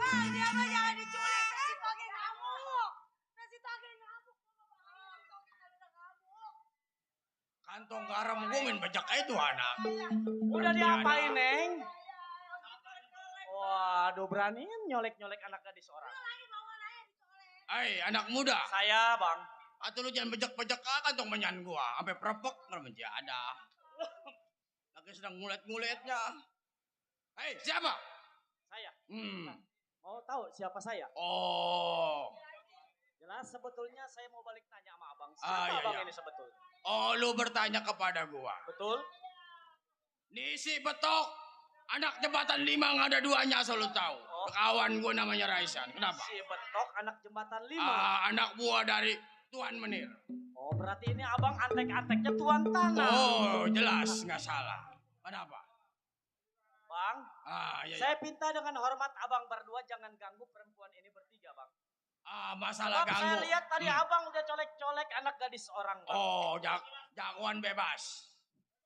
Bang, dia mah jangan diculik. Nasi toge ngamuk. Nasi toge ngamuk. Kantong garam gue main bajak itu anak. Udah diapain, Neng? Waduh, berani nyolek-nyolek anak gadis orang. Hai, anak muda. Saya, Bang. Atau lu jangan bejek-bejek kantong menyan gua. Sampai perepek nggak menjada. Lagi sedang ngulet-nguletnya. Hei, siapa? Saya. Mau tahu siapa saya? Oh. Jelas sebetulnya saya mau balik tanya sama abang. Siapa abang ini sebetulnya? Oh, lu bertanya kepada gua. Betul. Nih si Betok. Anak jembatan 5 nggak ada duanya, asal lu tahu. Kawan gua namanya Raisan. Kenapa? Si Betok anak jembatan 5. Anak buah dari Tuan Menir. Oh, berarti ini abang antek-anteknya Tuan Tanah. Oh, jelas nggak salah. Kenapa? Bang, Iya. saya minta dengan hormat abang berdua jangan ganggu perempuan ini bertiga, Bang. Masalah Sebab ganggu. saya lihat tadi abang udah colek-colek anak gadis orang, Bang. Oh, jagoan bebas.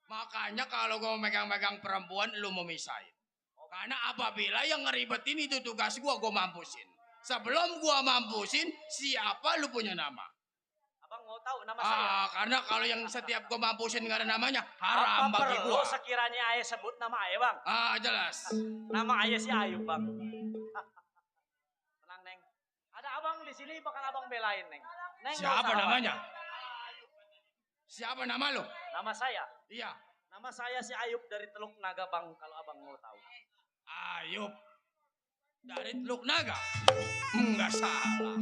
Makanya kalau gue megang-megang perempuan, lu mau misahin. Karena apabila yang ngeribetin itu tugas gue mampusin. Sebelum gue mampusin, siapa lu punya nama? Abang mau tahu nama saya? Karena kalau yang setiap gue mampusin nggak ada namanya, haram apa bagi perlu gue. sekiranya ayah sebut nama ayah, Bang? Jelas. Nama ayah si Ayub, Bang. Tenang, Neng. Ada abang di sini bakal abang belain, Neng. Neng Siapa namanya? Siapa nama lu? Nama saya? Iya. Nama saya si Ayub dari Teluk Naga, Bang, kalau abang mau tahu. Ayub. Dari Teluk Naga? Enggak salah.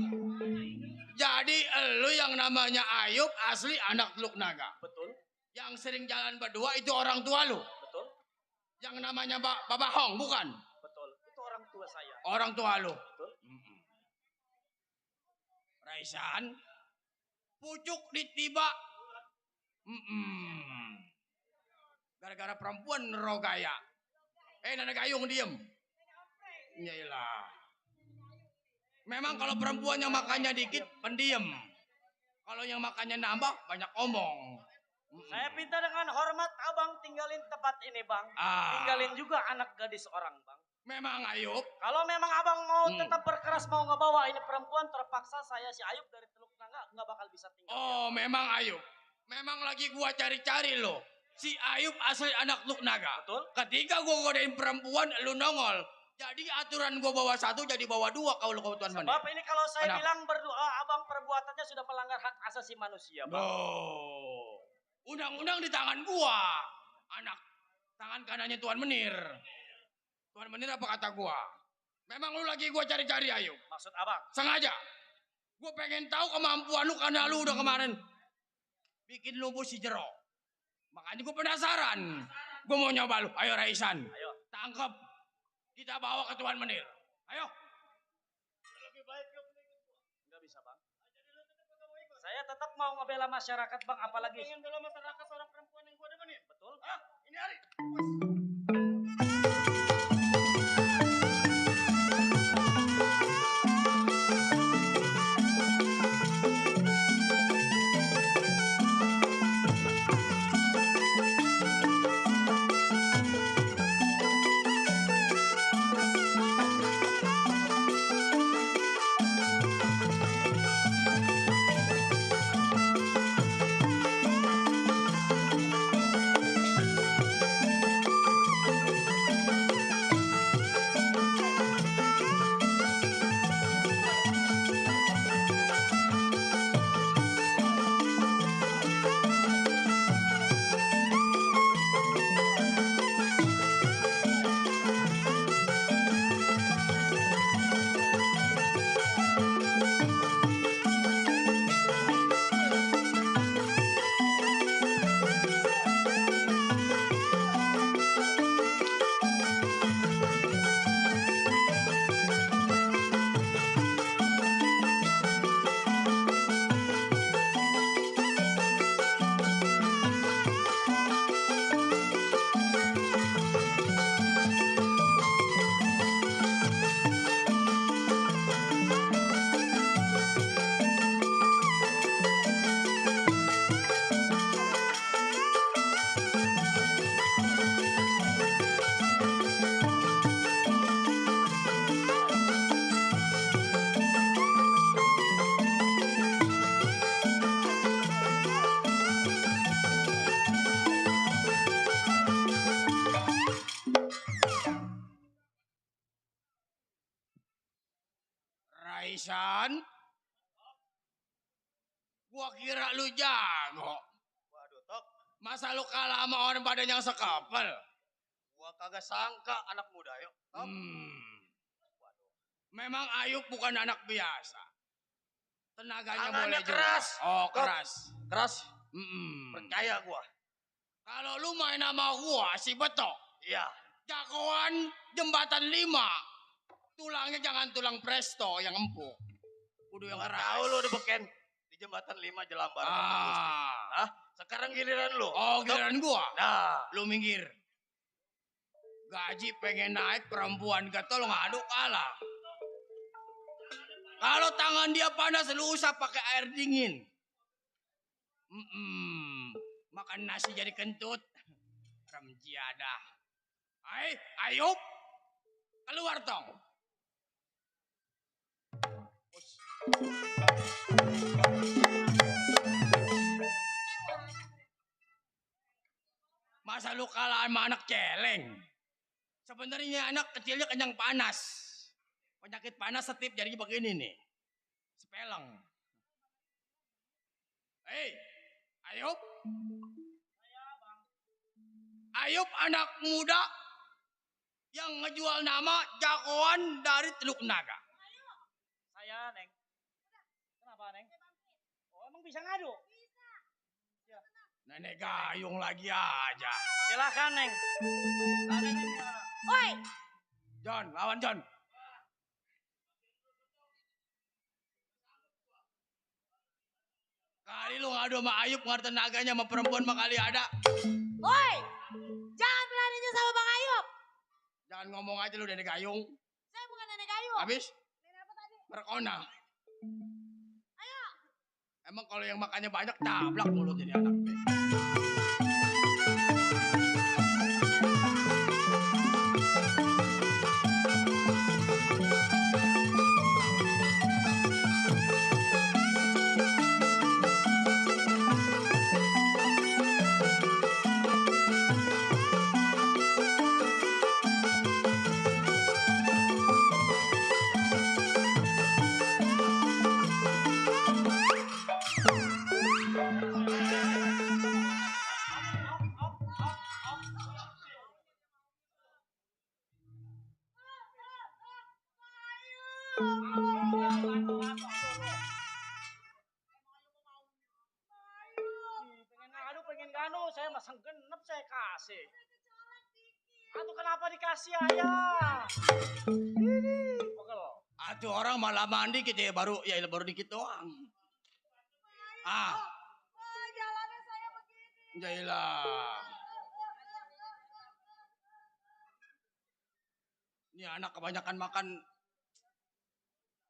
Jadi lu yang namanya Ayub asli anak Teluk Naga. Betul. Yang sering jalan berdua itu orang tua lu. Betul. Yang namanya Bapak Hong bukan? Betul. Itu orang tua saya. Orang tua lu. Betul. Raisan. Pucuk ditiba. Gara-gara perempuan rogaya. Nana Gayung diem. Yaelah. Memang kalau perempuan yang makannya dikit, pendiam. Kalau yang makannya nambah, banyak omong. Saya minta dengan hormat abang tinggalin tempat ini, Bang. Tinggalin juga anak gadis orang, Bang. Memang Ayub. Kalau memang abang mau tetap berkeras mau ngebawa ini perempuan, terpaksa saya si Ayub dari Teluk Naga nggak bakal bisa tinggal. Oh, memang Ayub. Memang lagi gua cari-cari lo. Si Ayub asli anak Teluk Naga. Betul. Ketika gua godain perempuan, lu nongol. Jadi aturan gua bawa 1 jadi bawa 2 kalau kebutuhan mana. Sebab ini kalau saya bilang berdoa, abang perbuatannya sudah melanggar hak asasi manusia, Bang. Oh. Undang-undang di tangan gua. Anak tangan kanannya Tuan Menir. Tuan Menir apa kata gua? Memang lu lagi gua cari-cari Ayub. Maksud abang? Sengaja. Gua pengen tahu kemampuan lu karena lu udah kemarin bikin lumpuh si Jero. Makanya gua penasaran. Gua mau nyoba lu. Ayo Raisan. Ayo. Tangkap. Kita bawa ke Tuan Menir. Ayo. Lebih baik ke Enggak bisa, Bang. Saya tetap mau ngebela masyarakat, Bang, apalagi Pengen bela masyarakat seorang perempuan yang gua demenin. betul. Ini hari. Raisan, gua kira lu jago. Waduh, Tok. Masa lu kalah sama orang badan yang sekapel? Gua kagak sangka anak muda, yuk. Tok. Memang Ayub bukan anak biasa. Tenaganya Tangannya boleh juga. keras. Oh, Tok. keras. Keras. Mm-mm. Percaya gua. Kalau lu main sama gua, si Beto. Iya. Jagoan jembatan 5. Tulangnya jangan tulang presto yang empuk. Kudu yang Gak keras. tahu lu udah beken di jembatan 5 Jelambar. Hah? Sekarang giliran lu. Oh, giliran gua. Nah, Lu minggir. Gaji pengen naik, perempuan getol ngadu kalah. Kalau tangan dia panas, lu usah pakai air dingin. Makan nasi jadi kentut. Remjiadah. Ayub. Keluar tong. Masa lu kalah sama anak celeng? Sebenarnya anak kecilnya kenyang panas. Penyakit panas setip jadi begini nih. Sepeleng. Ayub. Ayub anak muda yang ngejual nama jagoan dari Teluk Naga. Saya, Neng. Kenapa, Neng? Oh, emang bisa ngadu? Nenek gayung lagi aja. Silakan, Neng. Nah, Neng, gimana? Woi, John, lawan John. Kali lu ngadu sama Ayub, ngerti tenaganya sama perempuan mah kali ada. woi. Jangan beraninya sama Bang Ayub. Jangan ngomong aja lu nenek gayung. Saya bukan nenek kayu. Habis? Nenek apa tadi? Merkona. Ayo. Emang kalau yang makannya banyak tablak mulut jadi anak. Pengen ngadu, saya masang genep saya kasih. Aduh, kenapa dikasih ayah? Ini, pegel. Aduh orang malah mandi gitu ya baru dikit doang. Jalannya saya begini. Jailah. Ini anak kebanyakan makan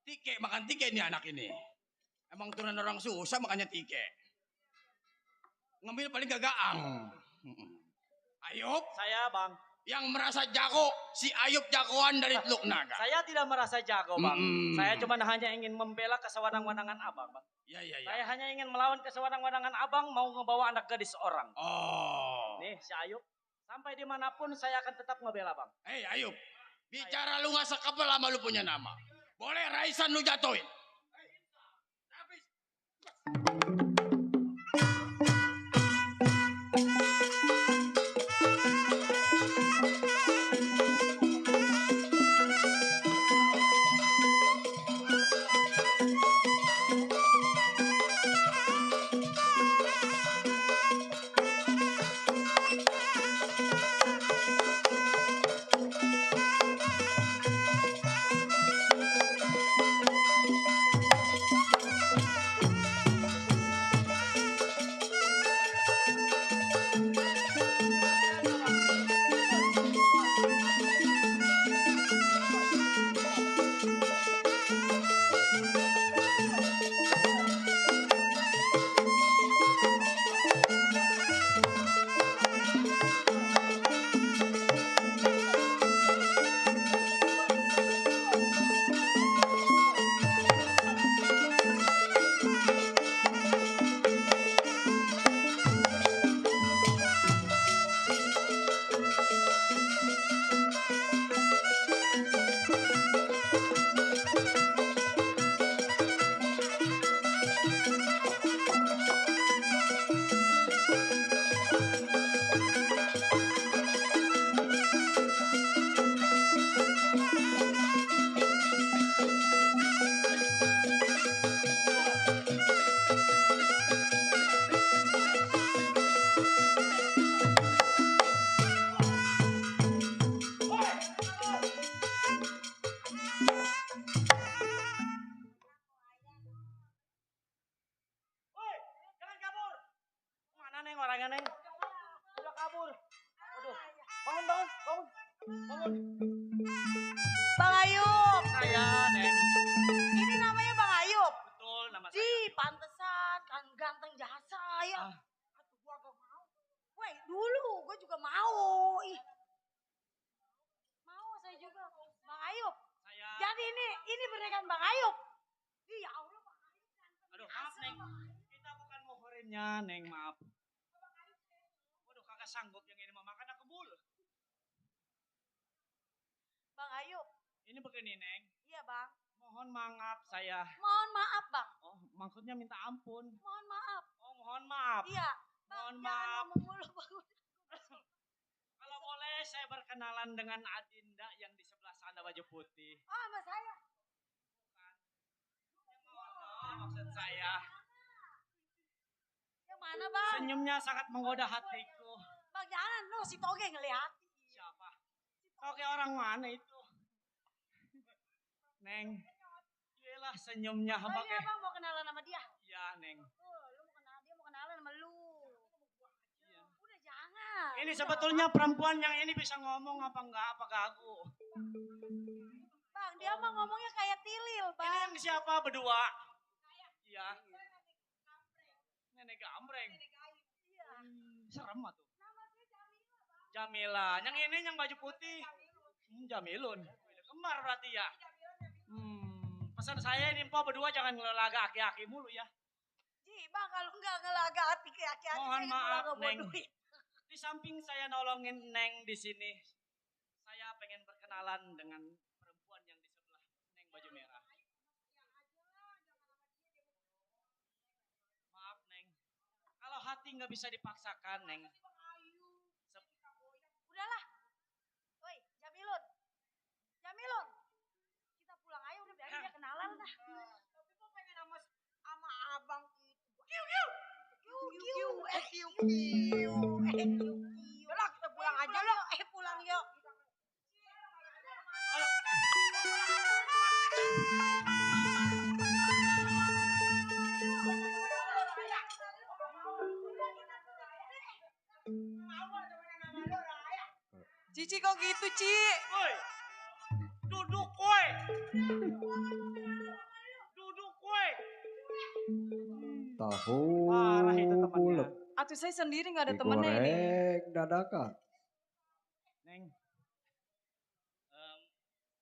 tike nih anak ini. Emang turunan orang susah makannya tike. Ngambil paling gagaang. Ayub. Saya, Bang. Yang merasa jago, si Ayub jagoan dari Teluk Naga. Saya tidak merasa jago, Bang. Mm-mm. Saya cuma hanya ingin membela kesewenang-wenangan Abang, Bang. Ya. Saya hanya ingin melawan kesewenang-wenangan Abang, mau ngebawa anak gadis seorang. Oh. Nih, si Ayub. Sampai dimanapun saya akan tetap ngebela, Bang. Ayub. Bicara lu gak sekepel sama lu punya nama. Boleh Raisan lu jatuhin. bangun. Bang Ayub. Saya, Neng. Ini namanya Bang Ayub. Betul nama saya. Ji, pantesan kan ganteng jasa ya. Ah. Aduh, gua gak mau. Woi, dulu gua juga mau. Ih. Mau saya juga. Bang Ayub. Saya. Jadi ini beneran Bang Ayub. Ih, ya Allah Bang Ayub ganteng. Aduh, maaf, jasa, Neng. Bang Ayub. Kita bukan muhrimnya, Neng, maaf. Waduh, kagak sanggup yang ini mah makan aku bulu. Bang Ayub. Ini begini, Neng. Iya, Bang. Mohon maaf saya. Mohon maaf, Bang. Oh, maksudnya minta ampun. Mohon maaf. Oh, mohon maaf. Iya. Bang, Mohon jangan maaf. ngomong mulu, Bang. Kalau boleh saya berkenalan dengan Adinda yang di sebelah sana baju putih. Oh, sama saya. Maksud saya. Yang mana, Bang? Senyumnya sangat menggoda hatiku. Bang, jangan. No, si Toge ngeliat. Siapa? Oke, orang mana itu? Neng. Iyalah senyumnya Oh, ini pakai. Abang mau kenalan sama dia? Iya, Neng. Oh, lu mau kenal dia mau kenalan sama lu. Iya. Udah jangan. Ini sebetulnya perempuan yang ini bisa ngomong apa enggak? Apa gagu? Bang, dia mah ngomongnya kayak tilil, Ini Bang. yang siapa berdua? Iya. Nenek gambreng. Iya. Serem ah tuh. Nama saya Jamila, Bang. Jamila. Yang ini yang baju putih. Jamilun. Kembar berarti ya. Pesan saya ini empok berdua jangan ngelaga aki-aki mulu ya. Ji, Bang, kalau enggak ngelaga hati ke aki-aki Mohon saya maaf, pulang Neng. ke duit. Di samping saya nolongin Neng di sini, saya pengen berkenalan dengan perempuan yang di sebelah Neng baju merah. Maaf, Neng. Kalau hati nggak bisa dipaksakan, Neng. Udahlah. Woi, Jamilun. Jamilun. Kita pulang aja udah biarin dia kenalan dah. Tapi kok pengen sama abang itu. Kiu kiu. Kiu kiu. Kiu kiu. Kiu. Udah kita pulang aja loh. Pulang yuk. Cici kok gitu, Ci? Woi, duduk woi. Duduk woi. Tahu Parah itu temannya. bulat Atuh saya sendiri nggak ada temennya ini. digoreng dadakan. Neng.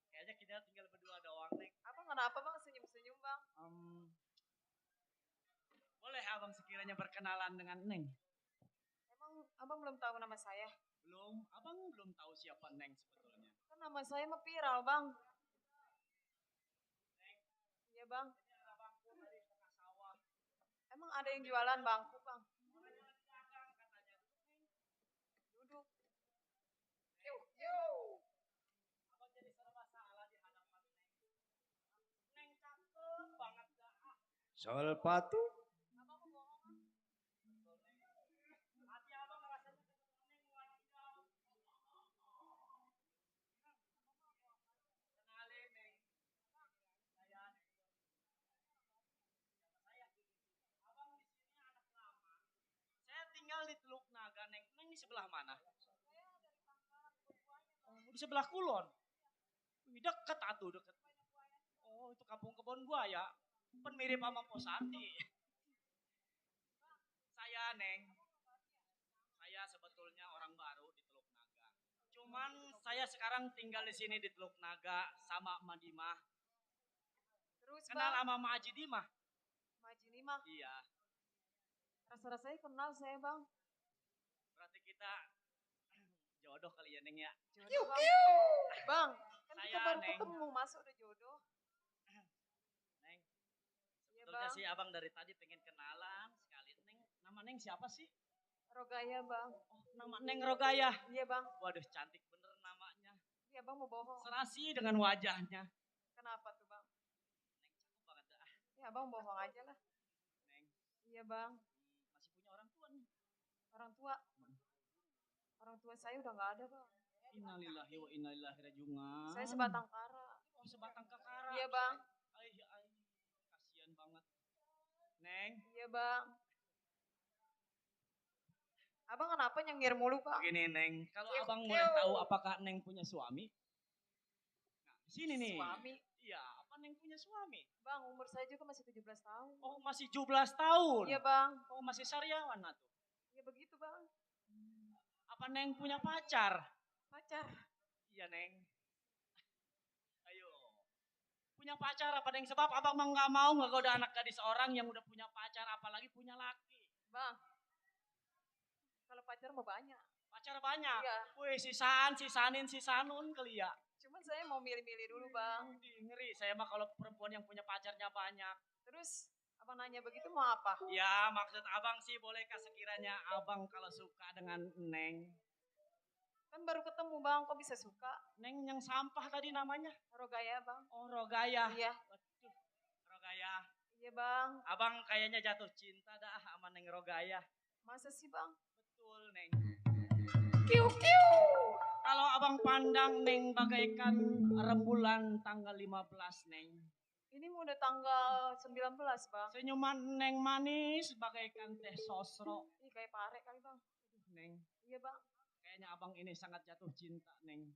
Kayaknya kita tinggal berdua doang, Neng. Abang kenapa bang senyum-senyum bang? Boleh abang sekiranya berkenalan dengan Neng? Emang abang belum tahu nama saya? Belum, abang belum tahu siapa Neng sebetulnya. Kan nama saya mah viral bang. Iya bang. Emang ada yang jualan bangku bang? Duduk. Abang jadi serba salah di hadapan Neng. Neng cakep banget dah. Soal patu Hati abang rasanya ketemu Neng wajah. Kenalin Neng. Saya Neng. Abang di sini anak lama. Saya tinggal di Teluk Naga, Neng. Neng di sebelah mana? Oh, di sebelah Kulon. Wih, deket atuh, deket. Oh, itu kampung kebon gua ya. Pen mirip sama Posati. Saya, Neng. Saya sebetulnya orang baru di Teluk Naga. Cuman saya sekarang tinggal di sini di Teluk Naga sama Madimah. Terus Kenal bang, sama Maji Dimah? Majini mah Iya. rasa-rasanya kenal saya bang. Berarti kita jodoh kali ya, Neng ya. Jodoh bang. Bang, kan kita Saya, baru Neng. ketemu masa udah jodoh. Neng. Iya Sebetulnya bang. sih abang dari tadi pengen kenalan sekali. Neng, nama Neng siapa sih? Rogaya bang. Oh, nama Neng Rogaya. Iya bang. Waduh, cantik bener namanya. Iya bang mau bohong. Serasi dengan wajahnya. Kenapa tuh bang? Neng cakep banget dah. Ya abang bohong aja lah. Neng, Iya bang. masih punya orang tua nih. Orang tua. Orang tua saya udah nggak ada bang. Innalillahi wa inna ilaihi rajiun. Saya sebatang kara. Oh, sebatang kakara. Iya bang. Ay, kasihan banget. Neng, Iya bang. Abang kenapa nyengir mulu bang? Begini Neng, kalau Kiu, abang kiu. boleh tahu apakah Neng punya suami? Nah, di sini nih. Suami. Iya, apa Neng punya suami? Bang umur saya juga masih 17 tahun. Oh, masih 17 tahun. Iya bang. Oh, masih saryawan atuh. Iya begitu bang. Apa Neng punya pacar? Pacar. Iya Neng. Ayo. Punya pacar apa Neng? Sebab abang mah nggak mau ngegoda anak gadis orang yang udah punya pacar, apalagi punya laki. Bang. Kalau pacar mau banyak. Pacar banyak. Iya. Wih, sisanun kali ya. Cuman saya mau milih-milih dulu bang. Ngeri, saya mah kalau perempuan yang punya pacarnya banyak. Terus abang nanya begitu mau apa? Ya, maksud abang sih bolehkah sekiranya abang kalau suka dengan Neng? Kan baru ketemu bang, kok bisa suka? Neng yang sampah tadi namanya? Rogaya bang. Oh, Rogaya. Iya. Waduh, Rogaya. Iya bang. Abang kayaknya jatuh cinta dah sama Neng Rogaya. Masa sih bang? Betul, Neng. Kiu kiu. Kalau abang pandang Neng bagaikan rembulan tanggal 15, Neng. Ini mau udah tanggal 19 bang. Senyuman Neng manis bagaikan teh sosro. Ih kayak pare kali bang. Neng, Iya bang. kayaknya abang ini sangat jatuh cinta, Neng.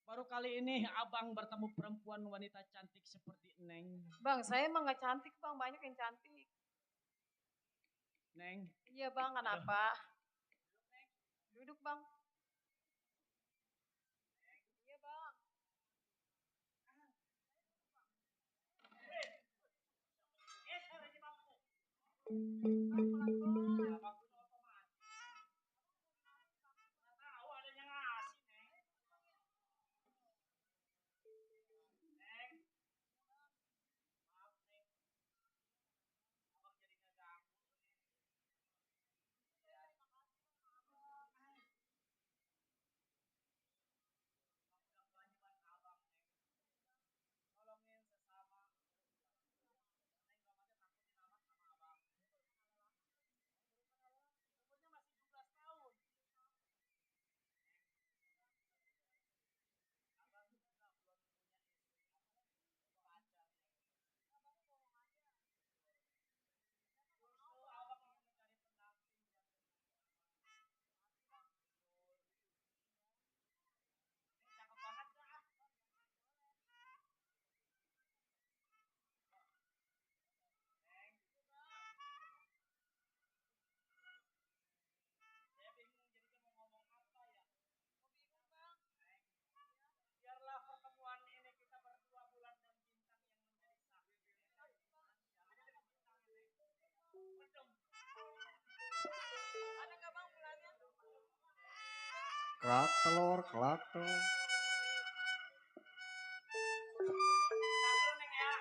Baru kali ini abang bertemu perempuan wanita cantik seperti Neng. Bang saya emang gak cantik bang, banyak yang cantik. Neng, Iya bang, kenapa? Duduk bang. Iya bang. Bang pelan-pelan. tahu adanya ngasih, Neng. Neng, maaf, Neng. Abang jadi ngeganggu. Udah kewajiban abang, Neng. Tolongin sesama. Neng, gak ada takutin amat sama abang. Umurnya masih 17 tahun. Abang juga belum punya istri, apalagi pacar. Justru abang ingin mencari pendamping buat Neng, cakep banget dah. Neng, saya bingung jadi mau ngomong apa ya. Kok bingung bang? Neng, biarlah pertemuan ini kita berdua bulan dan bintang yang menjadi saksi. Ada bintang, Neng. Mendem. Ada nggak bang bulannya? Kerak telur, kelak telur. Bentar dulu, Neng ya.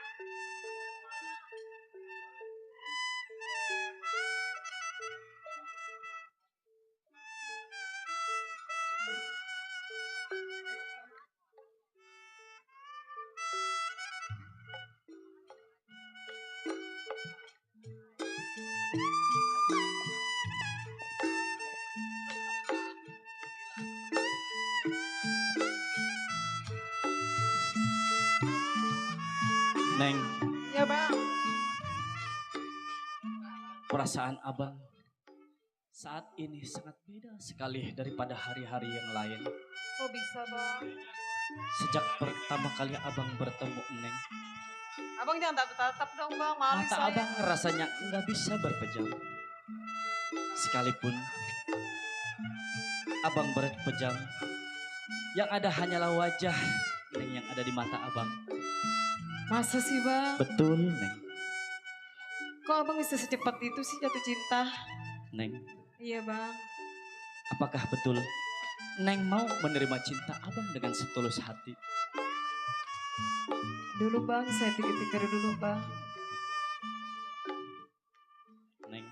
Neng, Iya bang. perasaan abang saat ini sangat beda sekali daripada hari-hari yang lain. Kok bisa bang? Sejak pertama kali abang bertemu Neng, Abang jangan tatap-tatap dong bang, malu mata saya. abang rasanya nggak bisa berpejam. Sekalipun abang berpejam, yang ada hanyalah wajah Neng yang ada di mata abang. Masa sih bang? Betul, Neng. Kok abang bisa secepat itu sih jatuh cinta? Neng, Iya bang. apakah betul Neng mau menerima cinta abang dengan setulus hati? Dulu bang, saya pikir-pikir dulu bang. Neng,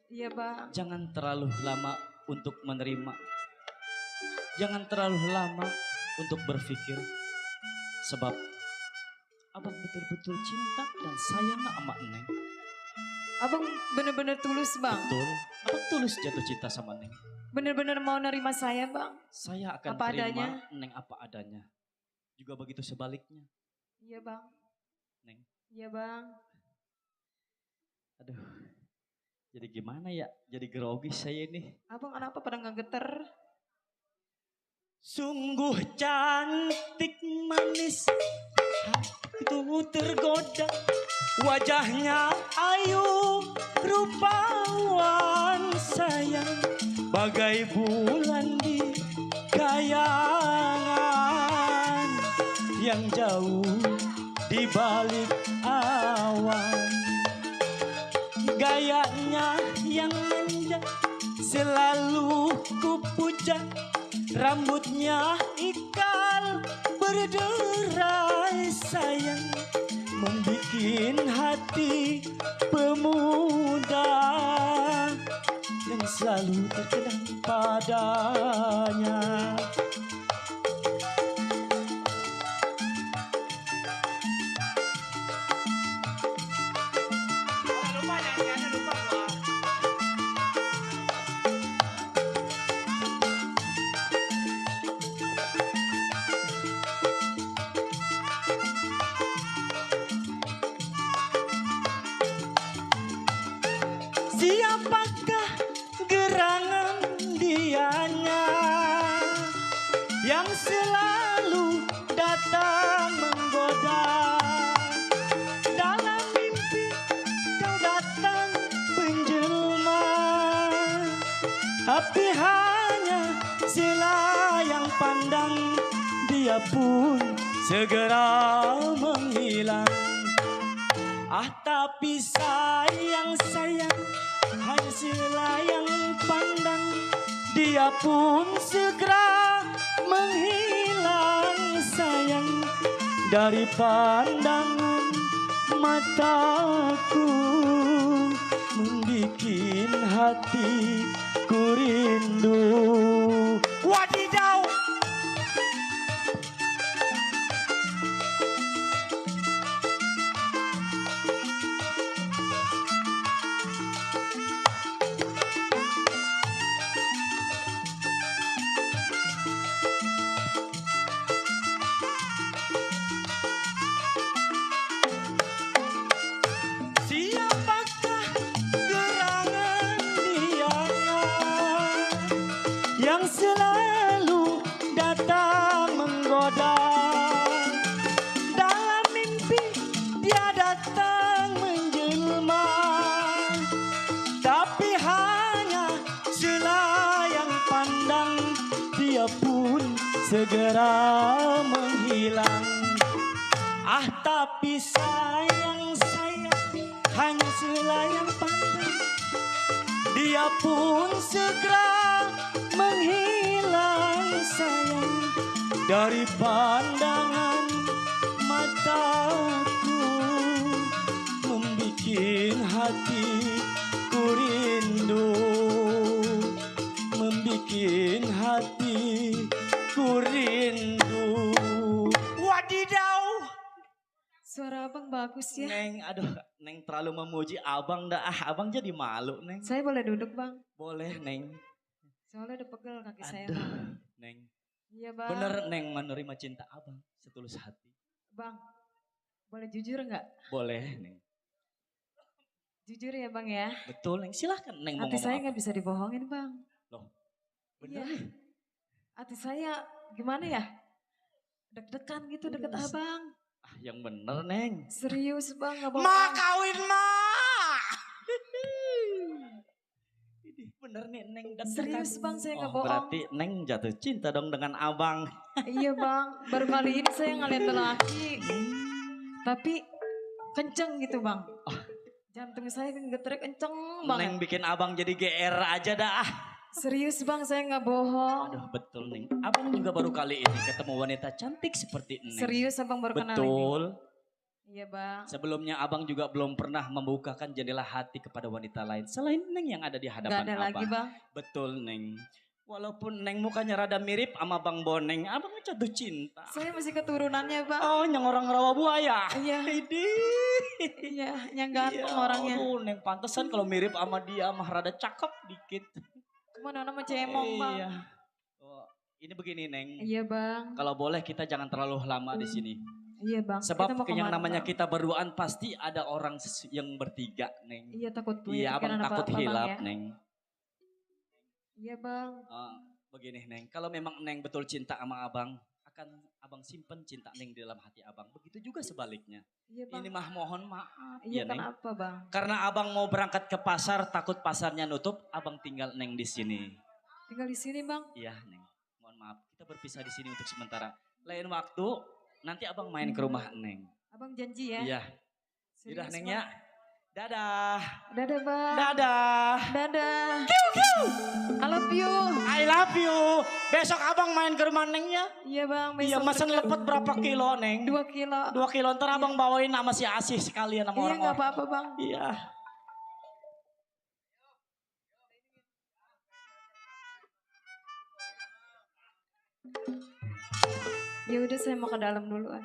Iya bang. jangan terlalu lama untuk menerima. Jangan terlalu lama untuk berpikir. Sebab abang betul-betul cinta dan sayang sama Neng. Abang bener-bener tulus bang. Betul, abang tulus jatuh cinta sama Neng. Bener-bener mau nerima saya bang. Saya akan Apa terima adanya? Neng apa adanya. Juga begitu sebaliknya, Iya bang. Neng. Iya bang. Aduh, Jadi gimana ya? Jadi grogi saya ini. Abang kenapa pada nggak geter? Sungguh cantik manis, hatiku tergoda. Wajahnya ayu, rupawan sayang, bagai bulan di kayangan yang jauh di balik awan. Gayanya yang manja selalu kupuja, rambutnya ikal berderai sayang, membikin hati pemuda yang selalu terkenang padanya. Lupa nyanyiannya lupa gua. Siapakah gerangan dianya yang selalu datang menggoda? Dalam mimpi kau datang menjelma, tapi hanya selayang pandang, dia pun segera menghilang. Ah tapi sayang, hanya selayang pandang, dia pun segera menghilang sayang, dari pandangan mataku, membikin hatiku rindu. Wadidaw! Siapakah gerangan dianya yang selalu datang menggoda? Dalam mimpi dia datang menjelma, tapi hanya selayang pandang, dia pun segera menghilang. Ah tapi sayang, hanya selayang pandang, dia pun segera menghilang sayang, dari pandangan mataku, membikin hatiku rindu, membikin hatiku rindu. Wadidaw! Suara abang bagus ya. Neng, aduh, Neng terlalu memuji abang dah. Ah, abang jadi malu, Neng. Saya boleh duduk bang? Boleh, Neng. Soalnya udah pegel kaki saya Aduh, bang. Neng. Iya bang. Bener, Neng menerima cinta abang setulus hati. Bang, boleh jujur nggak? Boleh, Neng. Jujur ya bang ya. Betul, Neng. Silahkan, Neng mau Hati ngomong saya apa. nggak bisa dibohongin bang. Loh, bener. Iya. Hati saya gimana ya? Deg-degan gitu deket Yes. abang. Ah, yang bener, Neng. Serius bang, nggak bohong. Ma kawin, Ma. Ini bener nih, Neng. deg-degan. Serius bang, saya nggak Oh, bohong. berarti Neng jatuh cinta dong dengan abang. Iya bang, baru kali ini saya ngeliat lelaki. Tapi kenceng gitu bang. Jantung saya geternya kenceng Neng banget. bikin abang jadi GR aja dah. Serius bang, saya nggak bohong. Aduh betul Neng. Abang juga baru kali ini ketemu wanita cantik seperti Neng. Serius abang baru kenal ini. Betul. Iya bang. Sebelumnya abang juga belum pernah membukakan jendela hati kepada wanita lain. Selain Neng yang ada di hadapan Gak ada abang. lagi bang. Betul Neng. Walaupun Neng mukanya rada mirip sama Bang Boneng. Abang jatuh cinta. Saya masih keturunannya bang. Oh yang orang rawa buaya. Iya. Idih. Iya, yang ganteng Iya, orangnya. aduh, Neng pantesan kalau mirip sama dia mah rada cakep dikit. Cuma Nona mah cemong bang. Iya. Oh, ini begini Neng. Iya bang. Kalau boleh kita jangan terlalu lama di sini. Iya bang. Sebab Kita mau yang kemana, namanya Bang? kita berduaan pasti ada orang yang bertiga, Neng. Iya takut Iya, abang pikiran takut apa-apa, Bang, hilap, ya. Neng. Iya bang. Begini, Neng. Kalau memang Neng betul cinta sama abang, akan abang simpen cinta Neng di dalam hati abang. Begitu juga sebaliknya. Iya bang. Ini mah mohon maaf, Iya ya, Neng. kenapa bang? Karena abang mau berangkat ke pasar, takut pasarnya nutup, abang tinggal Neng di sini. Tinggal di sini bang. Iya, Neng. Mohon maaf, kita berpisah di sini untuk sementara. Lain waktu, nanti abang main ke rumah Neng. Abang janji ya. Iya. Serius, Udah, Neng Bang? ya. Dadah. Dadah bang. Dadah. Dadah. I love you. I love you. Besok abang main ke rumah Neng ya. Iya bang. Iya, besok mesen lepet berapa kilo, Neng? 2 kilo. 2 kilo, ntar abang bawain sama si Asih sekalian sama Iya orang-orang. nggak apa-apa bang. Iya. Ya udah saya mau ke dalam dulu ah.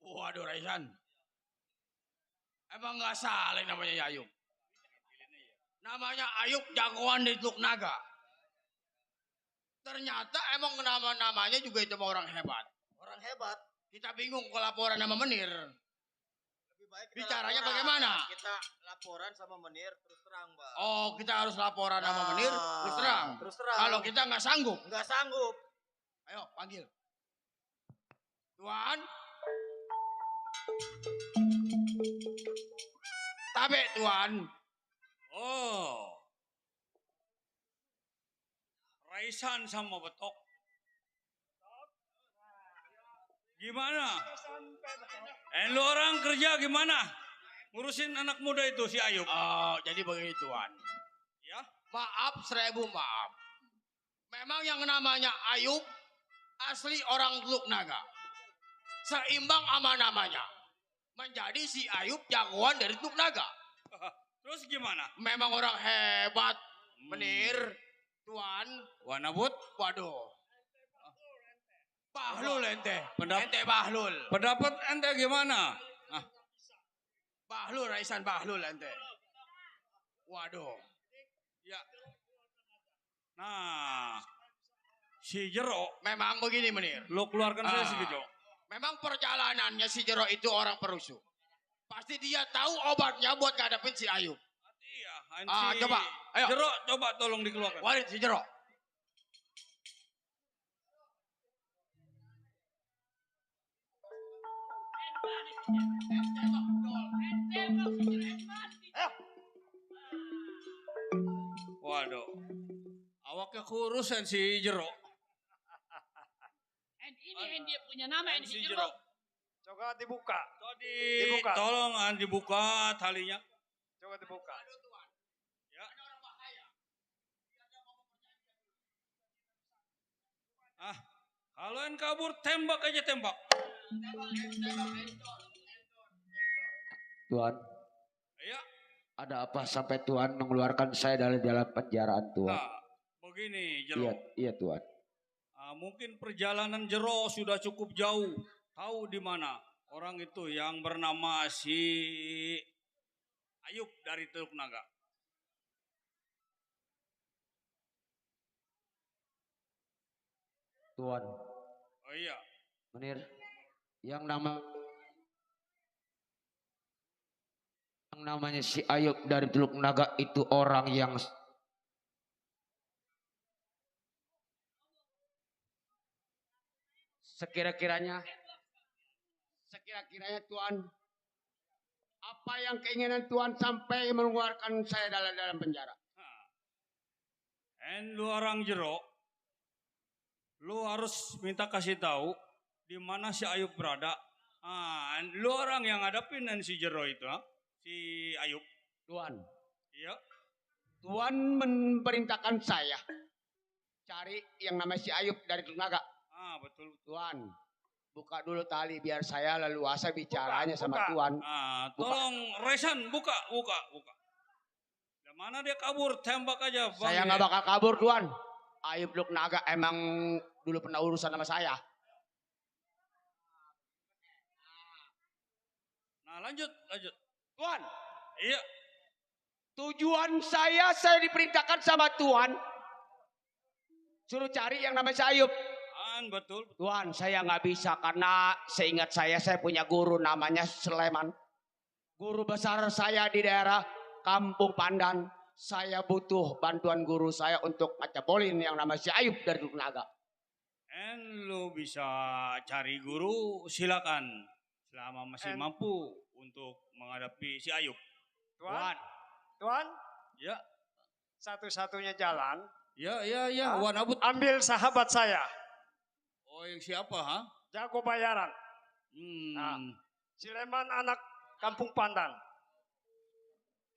Waduh Raisan. Emang gak salah namanya Ayub. Namanya Ayub jagoan di Teluk Naga. Ternyata emang nama-namanya juga itu orang hebat. Orang hebat. Kita bingung kalau laporan sama Menir. Lebih baik kita Bicaranya laporan. bagaimana? Kita laporan sama Menir terus terang, Bang. Oh, kita harus laporan sama Menir terus terang. Terus terang. Kalau kita nggak sanggup, Nggak sanggup. ayo panggil. Tuan. Tabe Tuan. Oh. Raisan sama Betok. Gimana? Lu orang kerja gimana? Ngurusin anak muda itu si Ayub. Jadi begini Tuan. Ya? Maaf 1000 maaf. Memang yang namanya Ayub asli orang Teluk Naga. Seimbang sama namanya. Menjadi si Ayub jagoan dari Teluk Naga. Terus gimana? Memang orang hebat. Menir, Tuan. Wanabut? Waduh. Bahlul ente. Pendapat- Ente Bahlul. Pendapat ente gimana? Bahlul, Raisan Bahlul ente. Waduh. Ya. Nah, si Jero, Memang begini Menir. lo keluarkan saya si Jero. Memang perjalanannya si Jero itu orang perusuh. Pasti dia tahu obatnya buat ngadepin si Ayub. Iya, Coba, ayo. Jero, coba tolong dikeluarkan. Warit si Jero. Waduh. Awaknya kurusan si Jero. Ini dia punya nama ini Si si Jero. Jero. Coba dibuka. Dibuka. Tolong dibuka talinya. Coba dibuka. Ya. Kalau yang kabur tembak aja tembak. Tuan, Ya. ada apa sampai Tuan mengeluarkan saya dari dalam penjaraan Tuan? Nah, Begini, Iya, Jero. iya Tuan. Mungkin perjalanan Jero sudah cukup jauh. Tahu di mana orang itu yang bernama si Ayub dari Teluk Naga. Tuan, Oh iya. Menir, yang namanya si Ayub dari Teluk Naga itu orang yang sekira-kiranya Tuan, apa yang keinginan Tuan sampai mengeluarkan saya dalam penjara? Lu orang Jero, lu harus minta kasih tahu di mana si Ayub berada. Lu orang yang hadapin si Jero itu, si Ayub. Tuan, Iya. Tuan memerintahkan saya cari yang namanya si Ayub dari Teluk Naga. Betul. Tuan, buka dulu tali biar saya leluasa bicaranya sama Tuan. Tolong Resan buka. Di mana dia kabur, tembak aja. Bang. Saya nggak bakal kabur Tuan. Ayub Teluk Naga emang dulu pernah urusan sama saya. Nah lanjut. Tuan, Iya. tujuan saya diperintahkan sama Tuan suruh cari yang namanya si Ayub. Betul. Tuan, saya nggak bisa karena seingat saya punya guru namanya Sleman. Guru besar saya di daerah Kampung Pandan. Saya butuh bantuan guru saya untuk ngacapolin yang namanya si Ayub dari Teluk Naga. Lu bisa cari guru, silakan. Selama masih mampu untuk menghadapi si Ayub. Tuan, Ya. satu-satunya jalan, Ya. Wan Abut. ambil sahabat saya, Oh yang siapa jago bayaran. Sleman anak Kampung Pandan.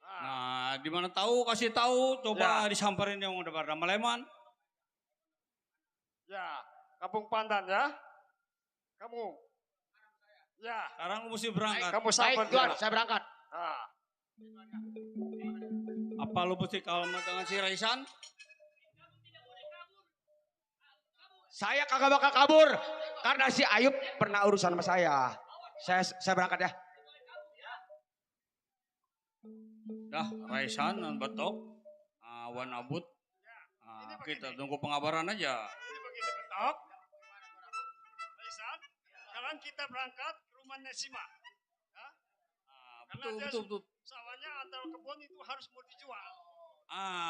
Nah, di mana tahu kasih tahu, coba disamperin yang udah bernama Leman. Ya, Kampung Pandan ya. Kamu. Ya, Sekarang lu mesti berangkat. kamu Baik sahabat Tuan, dia. saya berangkat. Apa lu mesti kalau dengan si Raisan? Saya kagak bakal kabur karena si Ayub pernah urusan sama saya. Saya berangkat ya. Dah, Raisan dan Betok, Wan Abut. Kita tunggu pengabaran aja. Ini begini Betok. Raisan, sekarang kita berangkat ke rumah Nesima. Betul. Sawahnya atau kebun itu harus mau dijual.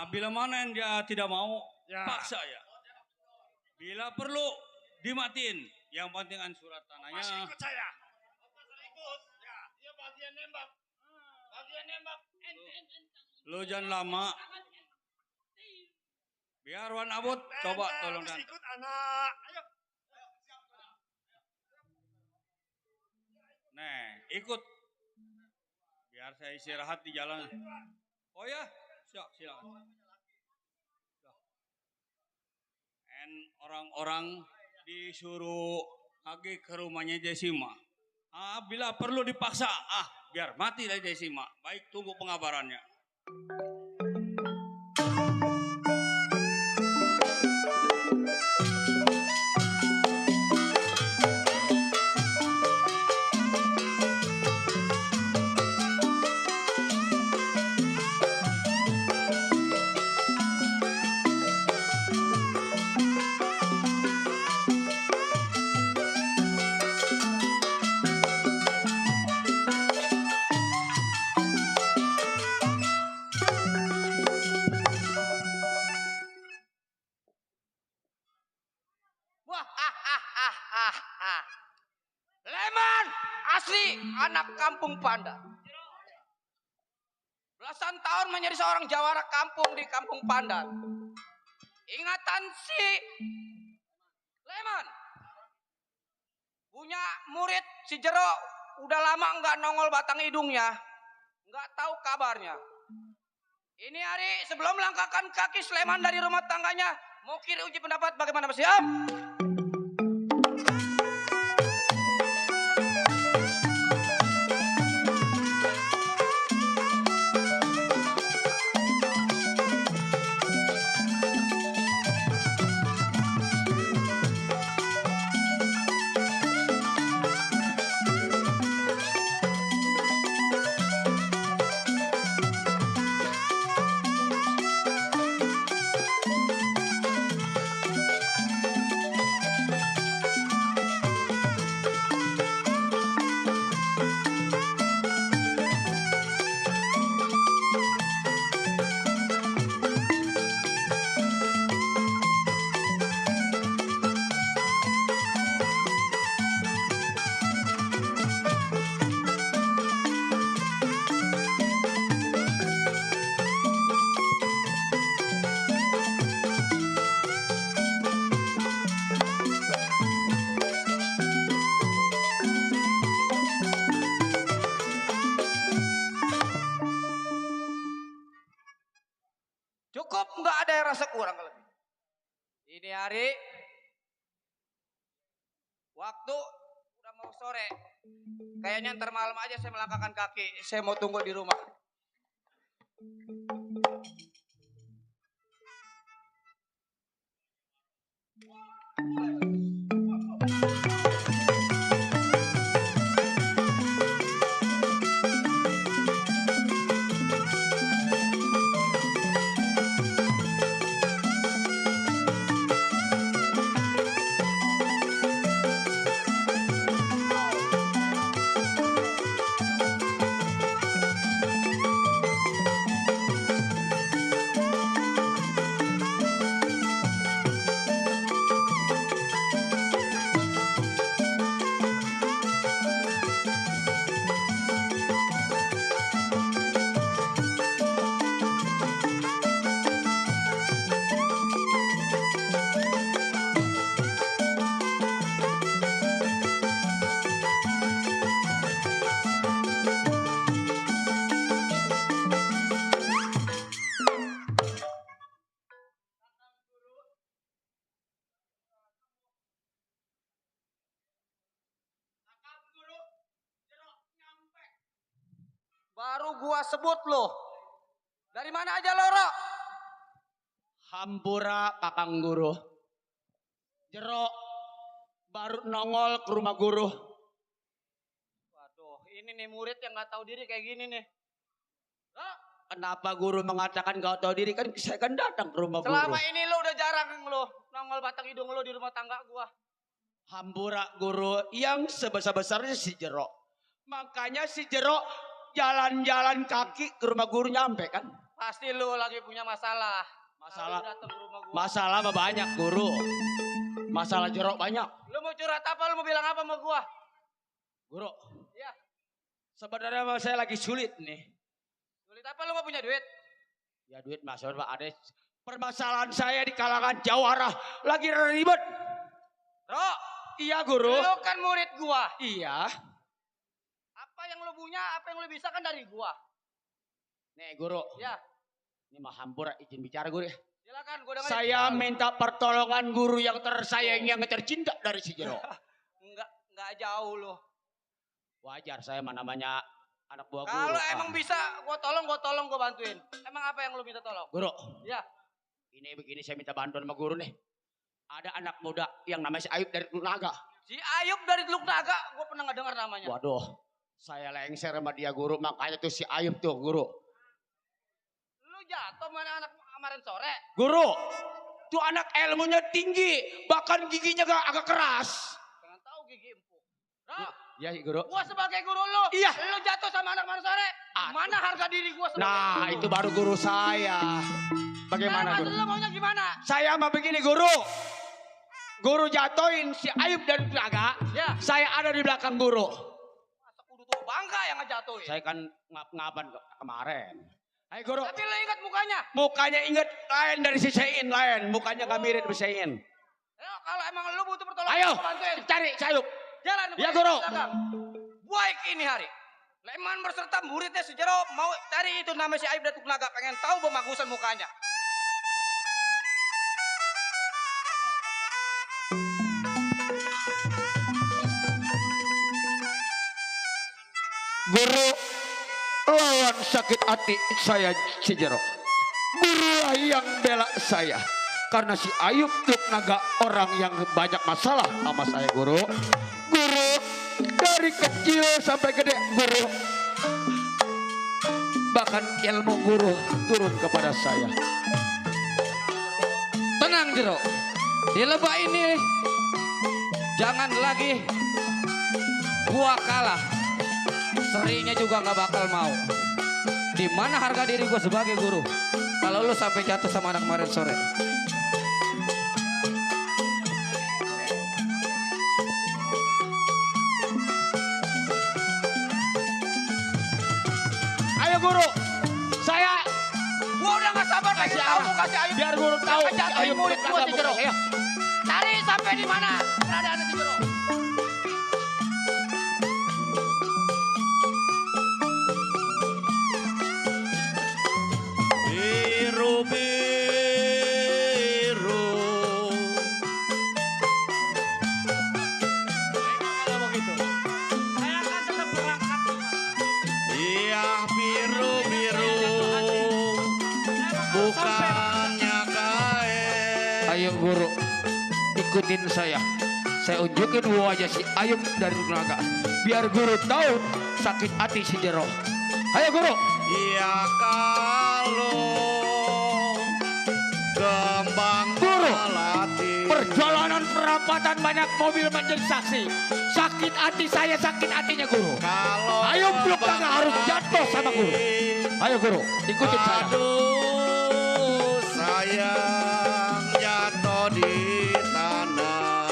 Bila mana yang dia tidak mau, Ya. paksa ya. Bila perlu, dimatiin. Yang penting surat tanahnya. Masih ikut saya. Dia bagian nembak. Lu jangan lama. Biar Wan Abut, coba tolong harus dan. ikut anak. Ayo. Nih, ikut. Biar saya istirahat di jalan. Oh ya, silakan. Orang-orang disuruh pergi ke rumahnya Desima. Bila perlu dipaksa, biar mati dari Desima. Baik, tunggu pengabarannya. Leman asli anak Kampung Pandan. Belasan tahun menjadi seorang jawara kampung di Kampung Pandan. Ingatan si Leman punya murid si Jero udah lama nggak nongol batang hidungnya, nggak tahu kabarnya. Ini hari sebelum melangkahkan kaki Sleman dari rumah tangganya, mau kiri uji pendapat bagaimana Mas Siap? ada yang rasa kurang kalau lebih. Ini hari waktu udah mau sore. Kayaknya ntar malam aja saya melangkahkan kaki. Saya mau tunggu di rumah. Baru gua sebut lo. Dari mana aja lo, Ro? Hampura Kakang Guru. Jero baru nongol ke rumah guru. Waduh, ini nih murid yang nggak tahu diri kayak gini nih. Ro, Kenapa guru mengatakan kau tahu diri? Kan saya kan datang ke rumah guru. selama ini lo udah jarang lo nongol batang hidung lo di rumah tangga gua. Hampura guru yang sebesar-besarnya si Jero. Makanya si Jero jalan-jalan kaki ke rumah guru nyampe kan. Pasti lo lagi punya masalah. Masalah. Kalau lu datang ke rumah gua. Masalah mah banyak guru. Masalah Jero banyak. Lu mau curhat apa? Lu mau bilang apa sama gua? Guru. Ya. Sebenarnya mah saya lagi sulit nih. Sulit apa lu gak punya duit? Ya duit masalah Pak ada. Permasalahan saya di kalangan jawara lagi ribet. Ro, Iya guru. lu kan murid gua. Iya. Apa yang lu punya, apa yang lu bisa kan dari gua. Nih guru. Ya, Ini mah hampura izin bicara guru ya. silakan gua dengerin. Saya minta pertolongan guru yang tersayang yang tercinta dari si Jero. Enggak jauh lu. Wajar saya mah namanya anak buah guru. Kalau emang bisa gua tolong, gua bantuin. Emang apa yang lu minta tolong? Guru. Ya. Ini begini saya minta bantuan sama guru nih. Ada anak muda yang namanya si Ayub dari Teluk Naga. Si Ayub dari Teluk Naga, gua pernah nggak dengar namanya. Waduh, saya lengser sama dia guru. Makanya tuh si Ayub tuh guru. Lu jatuh mana anak kemarin sore? Guru, tuh anak ilmunya tinggi. Bahkan giginya agak keras. Pengen tahu gigi empuk. Ro, Ya guru. gua sebagai guru lu, Iya. lu jatuh sama anak kemarin sore. Mana harga diri gua sebagai Nah guru? itu baru guru saya. Bagaimana Sekarang guru? lu maunya gimana? Saya mah begini guru. Guru jatoin si Ayub dari Naga. Ya. Saya ada di belakang guru. Masa kudu tuh bangga yang ngejatuhin. Saya kan ngapan kemarin. Hai guru. Tapi lu ingat mukanya. Mukanya inget lain dari si Sein lain. Mukanya gak mirip si Sein. Ayo, kalau emang lu butuh pertolongan, Ayo gua bantuin. cari si Ayub. Jalan. Ya, gua Guru. di belakang. Baik ini hari. Leman berserta muridnya si Jero mau cari itu nama si Ayub Datuk Naga. Pengen tahu pemagusan mukanya. Guru lawan sakit hati saya si Jero. Gurulah yang bela saya. Karena si Ayub Tuk Naga orang yang banyak masalah sama saya guru. Guru dari kecil sampai gede guru. Bahkan ilmu guru turun kepada saya. Tenang Jero. Di lebah ini jangan lagi gua kalah. Serinya juga nggak bakal mau. Di mana harga diri gua sebagai guru? Kalau lu sampai jatuh sama anak kemarin sore. Ayo guru, saya Gua udah nggak sabar kasih tahu kasih Ayub. biar guru tahu si Jatuhin Ayub murid Tuk gua Naga si bukan Jero. saya. Cari sampai di mana keberadaan si Jero. Biru-biru Ayo guru, ikutin saya. Saya unjukin wajah si Ayub dari Naga. Biar guru tahu sakit hati si Jero. Ayo guru. Ya kalau kembang Guru. melati. Perjalanan perapatan banyak mobil menjadi saksi. Sakit hati saya, sakit hatinya guru. Kalau Ayo belum kembang harus jatuh sama guru. melati. Ayo guru, ikutin saya. Aduh sayang jatuh di tanah.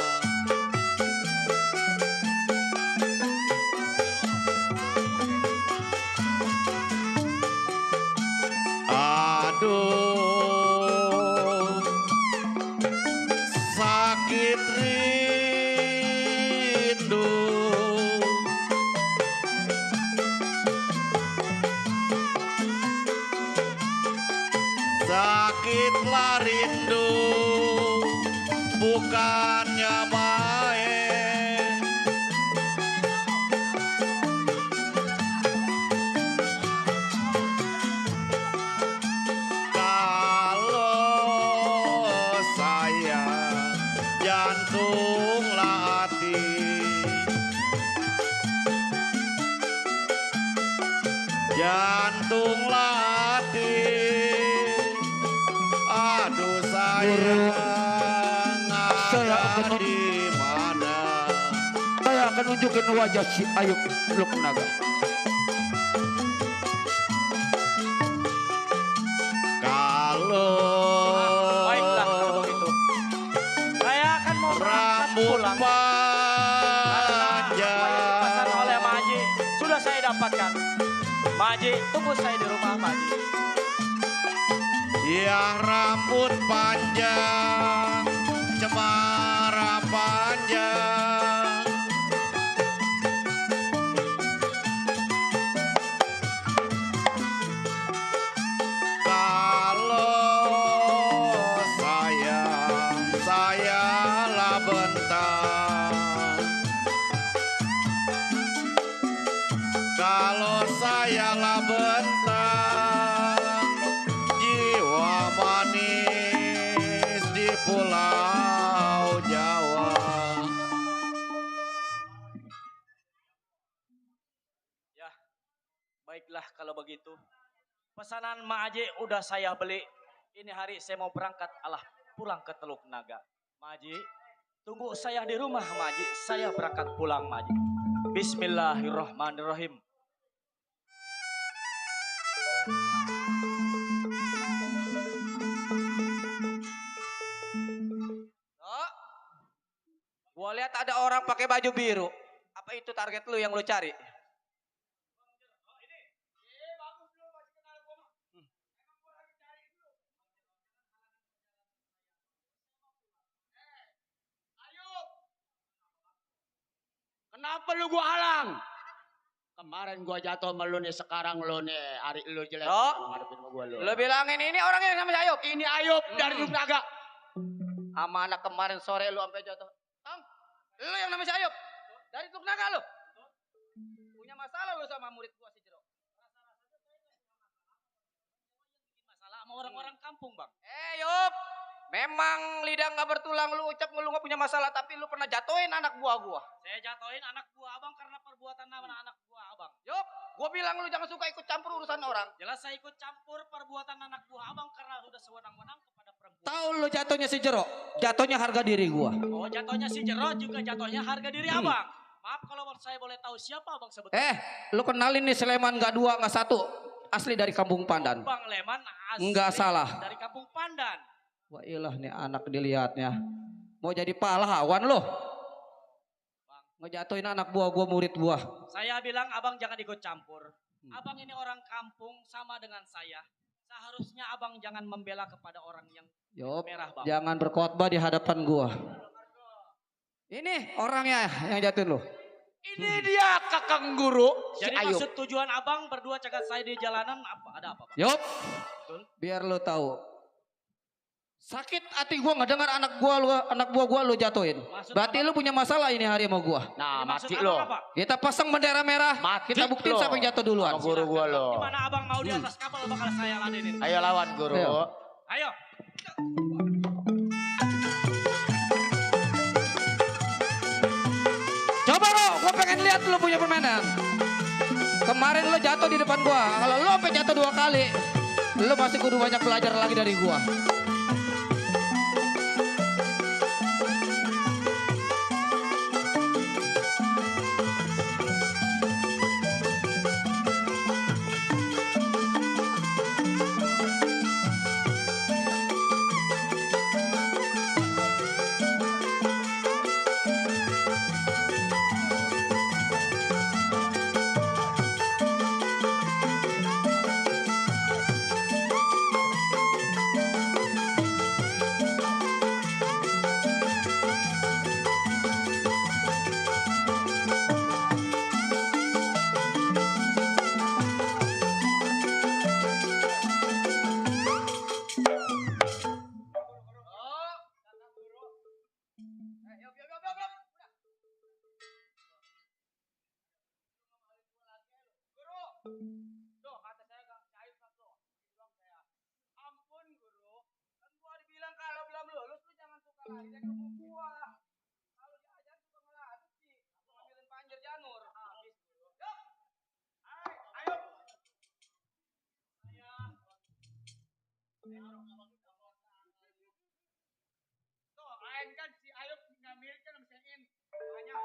Aduh sakit rindu. Sakitlah rindu bukannya main. Kalau saya jantunglah hati. Jantunglah hati. Aduh sayang, Saya ada akan- di mana? Saya akan unjukin wajah si Ayub Luk Naga. Kalau Baiklah kalau begitu. Saya akan mau berangkat rambut pulang. Karena apa yang dipesan oleh panjang, Maji sudah saya dapatkan. Maji, tunggu saya di rumah Maji. yang rambut panjang, cemara panjang. Kalau sayalah bentang. Kalau sayalah bentang, jiwa manis di Pulau Jawa. Ya, baiklah kalau begitu. Pesanan Maji udah saya beli. Ini hari saya mau berangkat pulang ke Teluk Naga. Maji, tunggu saya di rumah Maji. Saya berangkat pulang Maji. Bismillahirrahmanirrahim. Oh, gua lihat ada orang pakai baju biru. Apa itu target lu yang lu cari? Kenapa lu gua halang? Kemarin gua jatuh sama lu nih, sekarang lu nih, hari lu jelek. Oh, ngadepin sama gua lu. Lu bilangin ini orangnya yang namanya Ayub. Ini Ayub dari Luk Naga. Sama anak kemarin sore lu sampai jatuh. Tong, lu yang namanya Ayub. Dari Teluk Naga lu. Punya masalah lu sama murid gua si Jero. Masalah sama orang-orang kampung, Bang. Yub. Memang lidah nggak bertulang lu ucap lu nggak punya masalah, tapi lu pernah jatuhin anak buah gua. Saya jatuhin anak buah Abang karena perbuatan anak buah Abang. Yuk, gua bilang lu jangan suka ikut campur urusan orang. Jelas saya ikut campur perbuatan anak buah Abang karena udah sewenang-wenang kepada perempuan. Tahu lu jatuhnya si Jero, jatuhnya harga diri gua. Oh, jatuhnya si Jero juga jatuhnya harga diri Abang. Maaf kalau saya boleh tahu siapa Abang sebetulnya. Lu kenalin nih Sleman nggak dua nggak satu, asli dari Kampung Pandan. Bang Leman asli Nggak salah. dari Kampung Pandan. Wah ilah nih anak dilihatnya. Mau jadi pahlawan loh. Ngejatuhin anak buah gua, murid gua. Saya bilang Abang jangan ikut campur. Abang ini orang kampung sama dengan saya. Seharusnya Abang jangan membela kepada orang yang Yop, merah Bang. jangan berkhotbah di hadapan gua. Ini orangnya yang jatuhin lo. Ini dia kakang guru si Jadi Ayub. maksud tujuan Abang berdua cegat saya di jalanan ada apa Bang? Yop, biar lo tahu. Sakit hati gua nggak dengar anak buah gua lu jatuhin. Maksud Berarti lu punya masalah ini hari sama gua. Nah, Maksud mati Abang lo. apa? Kita pasang bendera merah. Mati Kita buktiin lo. siapa yang jatuh duluan. Sama guru gua lo. Gimana Abang mau di atas kapal bakal saya ladenin? Ayo lawan guru. Ayo. Ayo. lo punya permainan. Kemarin lo jatuh di depan gua. Kalau lo sampai jatuh 2 kali, lo pasti kudu banyak belajar lagi dari gua. Tuh, kata saya gak cair tuh. Bilang saya, ampun guru. Kan gua dibilang kalau belum lulus lu jangan suka lari dari umur gua. Kalau diajar suka ngeladuk sih. Aku ngambilin panjer janur. Habis guru. Yuk. Ayo. Tuh, lain kan si Ayub nggak mirip kan sama si In. Makanya.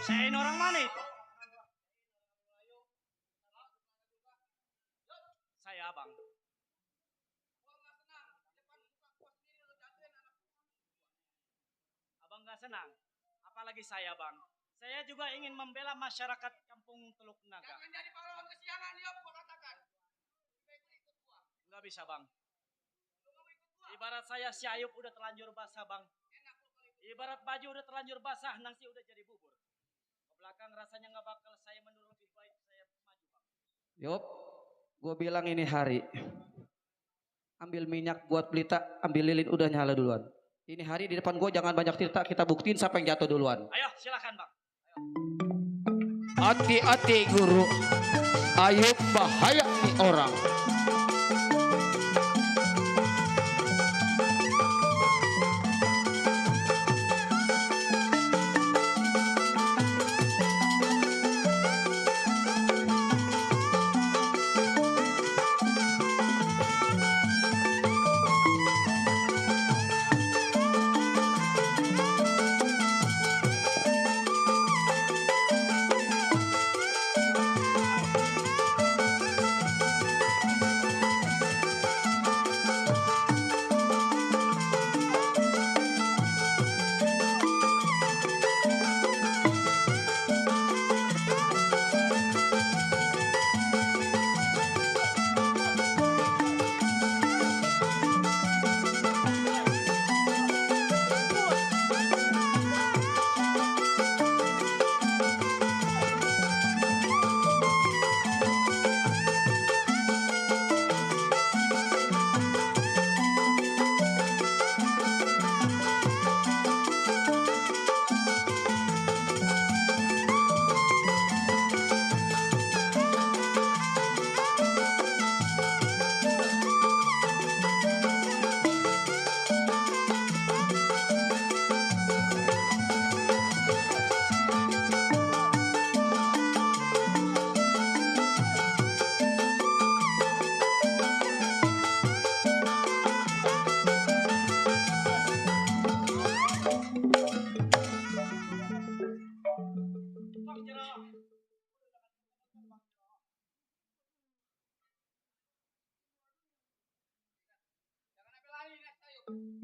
Saya orang mana itu? Saya abang. Abang nggak senang, apalagi saya bang. Saya juga ingin membela masyarakat kampung Teluk Naga. Jangan jadi pahlawan kesiangan, Yop, gua katakan. Nggak bisa bang. Ibarat saya si Ayub udah terlanjur basah bang. Ibarat baju udah terlanjur basah, nasi udah jadi bubur. Ke belakang rasanya nggak bakal saya menurun, lebih baik saya maju bang. Yup, gue bilang ini hari. Ambil minyak buat pelita, ambil lilin udah nyala duluan. Ini hari di depan gue jangan banyak cerita, kita buktiin siapa yang jatuh duluan. Ayo silakan bang. Hati-hati guru, Ayub bahaya nih orang.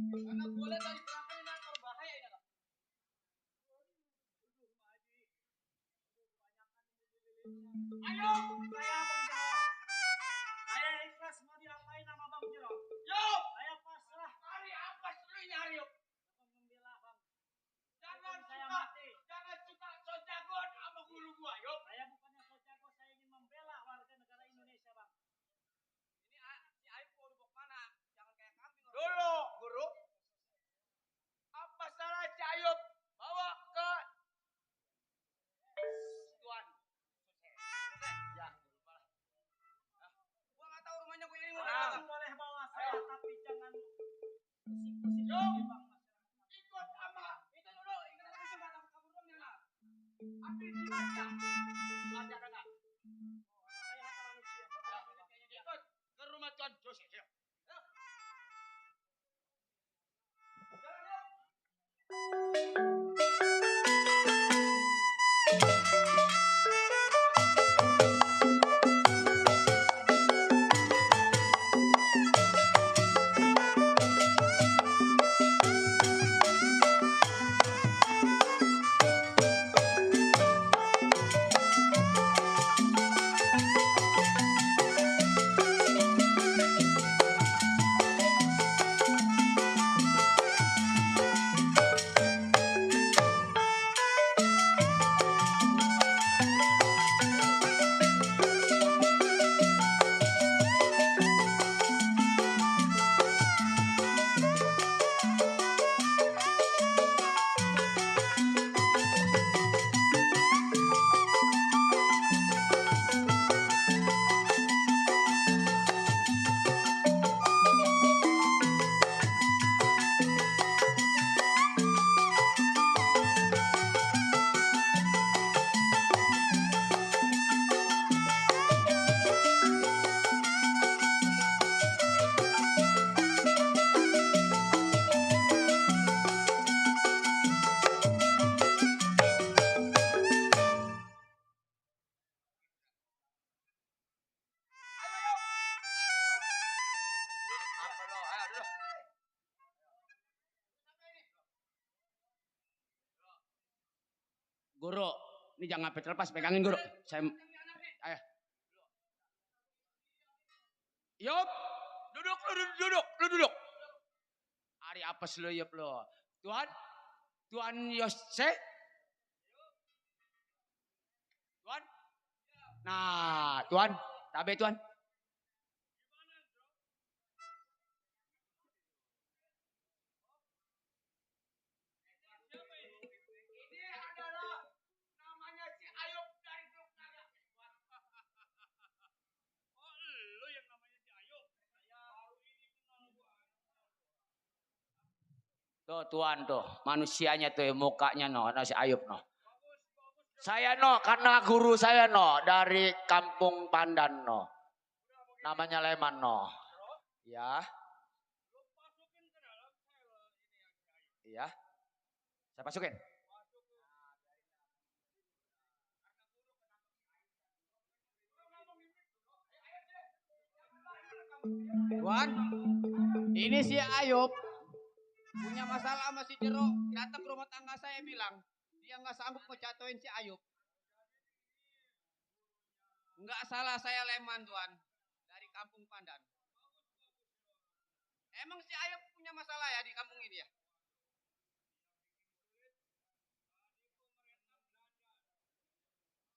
Karena gue lihat dari gerakan ini aktor bahaya ini. Ayo, saya Bang Jero. Saya ikhlas mau diapain sama Bang Jero. Yo, saya pasrah. Hari apa lu nyari? Membela Bang. Jangan saya mati. Jangan suka so jago sama guru gua, yo. Saya bukannya so jago, saya ingin membela warga negara Indonesia, Bang. Ini si Aib mau dibawa mana? Jangan kayak kambing. Dulu, guru. Guru, ini jangan sampai terlepas, pegangin guru. Saya, ayo. Yup, duduk. Ari apes lu yup lu. Tuan Yose. Tuan. Nah, Tuan, tabe Tuan. Tuh Tuan tuh, manusianya tuh mukanya no, si Ayub no. Saya no, karena guru saya no dari Kampung Pandan no. Namanya Leman no. Ya. Iya. Saya masukin. Tuan, ini si Ayub punya masalah sama si Jero. Datang ke rumah tangga saya bilang dia nggak sanggup ngejatuhin si Ayub. Nggak salah saya Leman Tuan dari Kampung Pandan. Emang si Ayub punya masalah ya di kampung ini ya?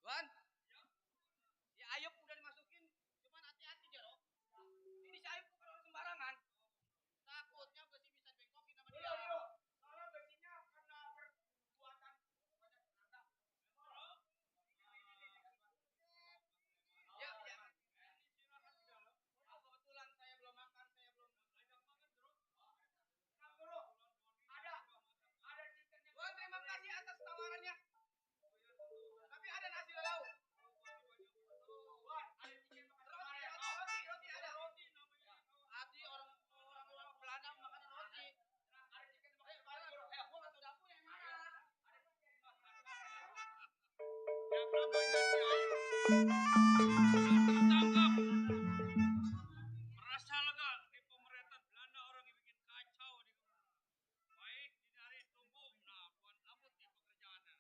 Tuan, si Ayub udah dimasukin, cuman hati-hati Jero. Ini si Ayub bukan orang sembarangan. Takutnya besi bisa dibengkokin sama dia. Soalnya besinya karena perbuatan banyak tenaga. Ya. Kebetulan saya belum makan, saya belum banyak makan terus. Nah, Guru, ada chickennya. Tuan, terima kasih atas tawarannya. Tapi ada nasi lauk. Tuan, ada chicken roti ada. Roti orang Belanda makan roti. Ada chicken makan Belanda. Gua enggak tahu dapur yang mana. Yang namanya si Ayub ditangkap. Merasa lega di pemerintah Belanda orang yang bikin kacau di baik dari tubuh. Nah, buat abut di pekerjaannya.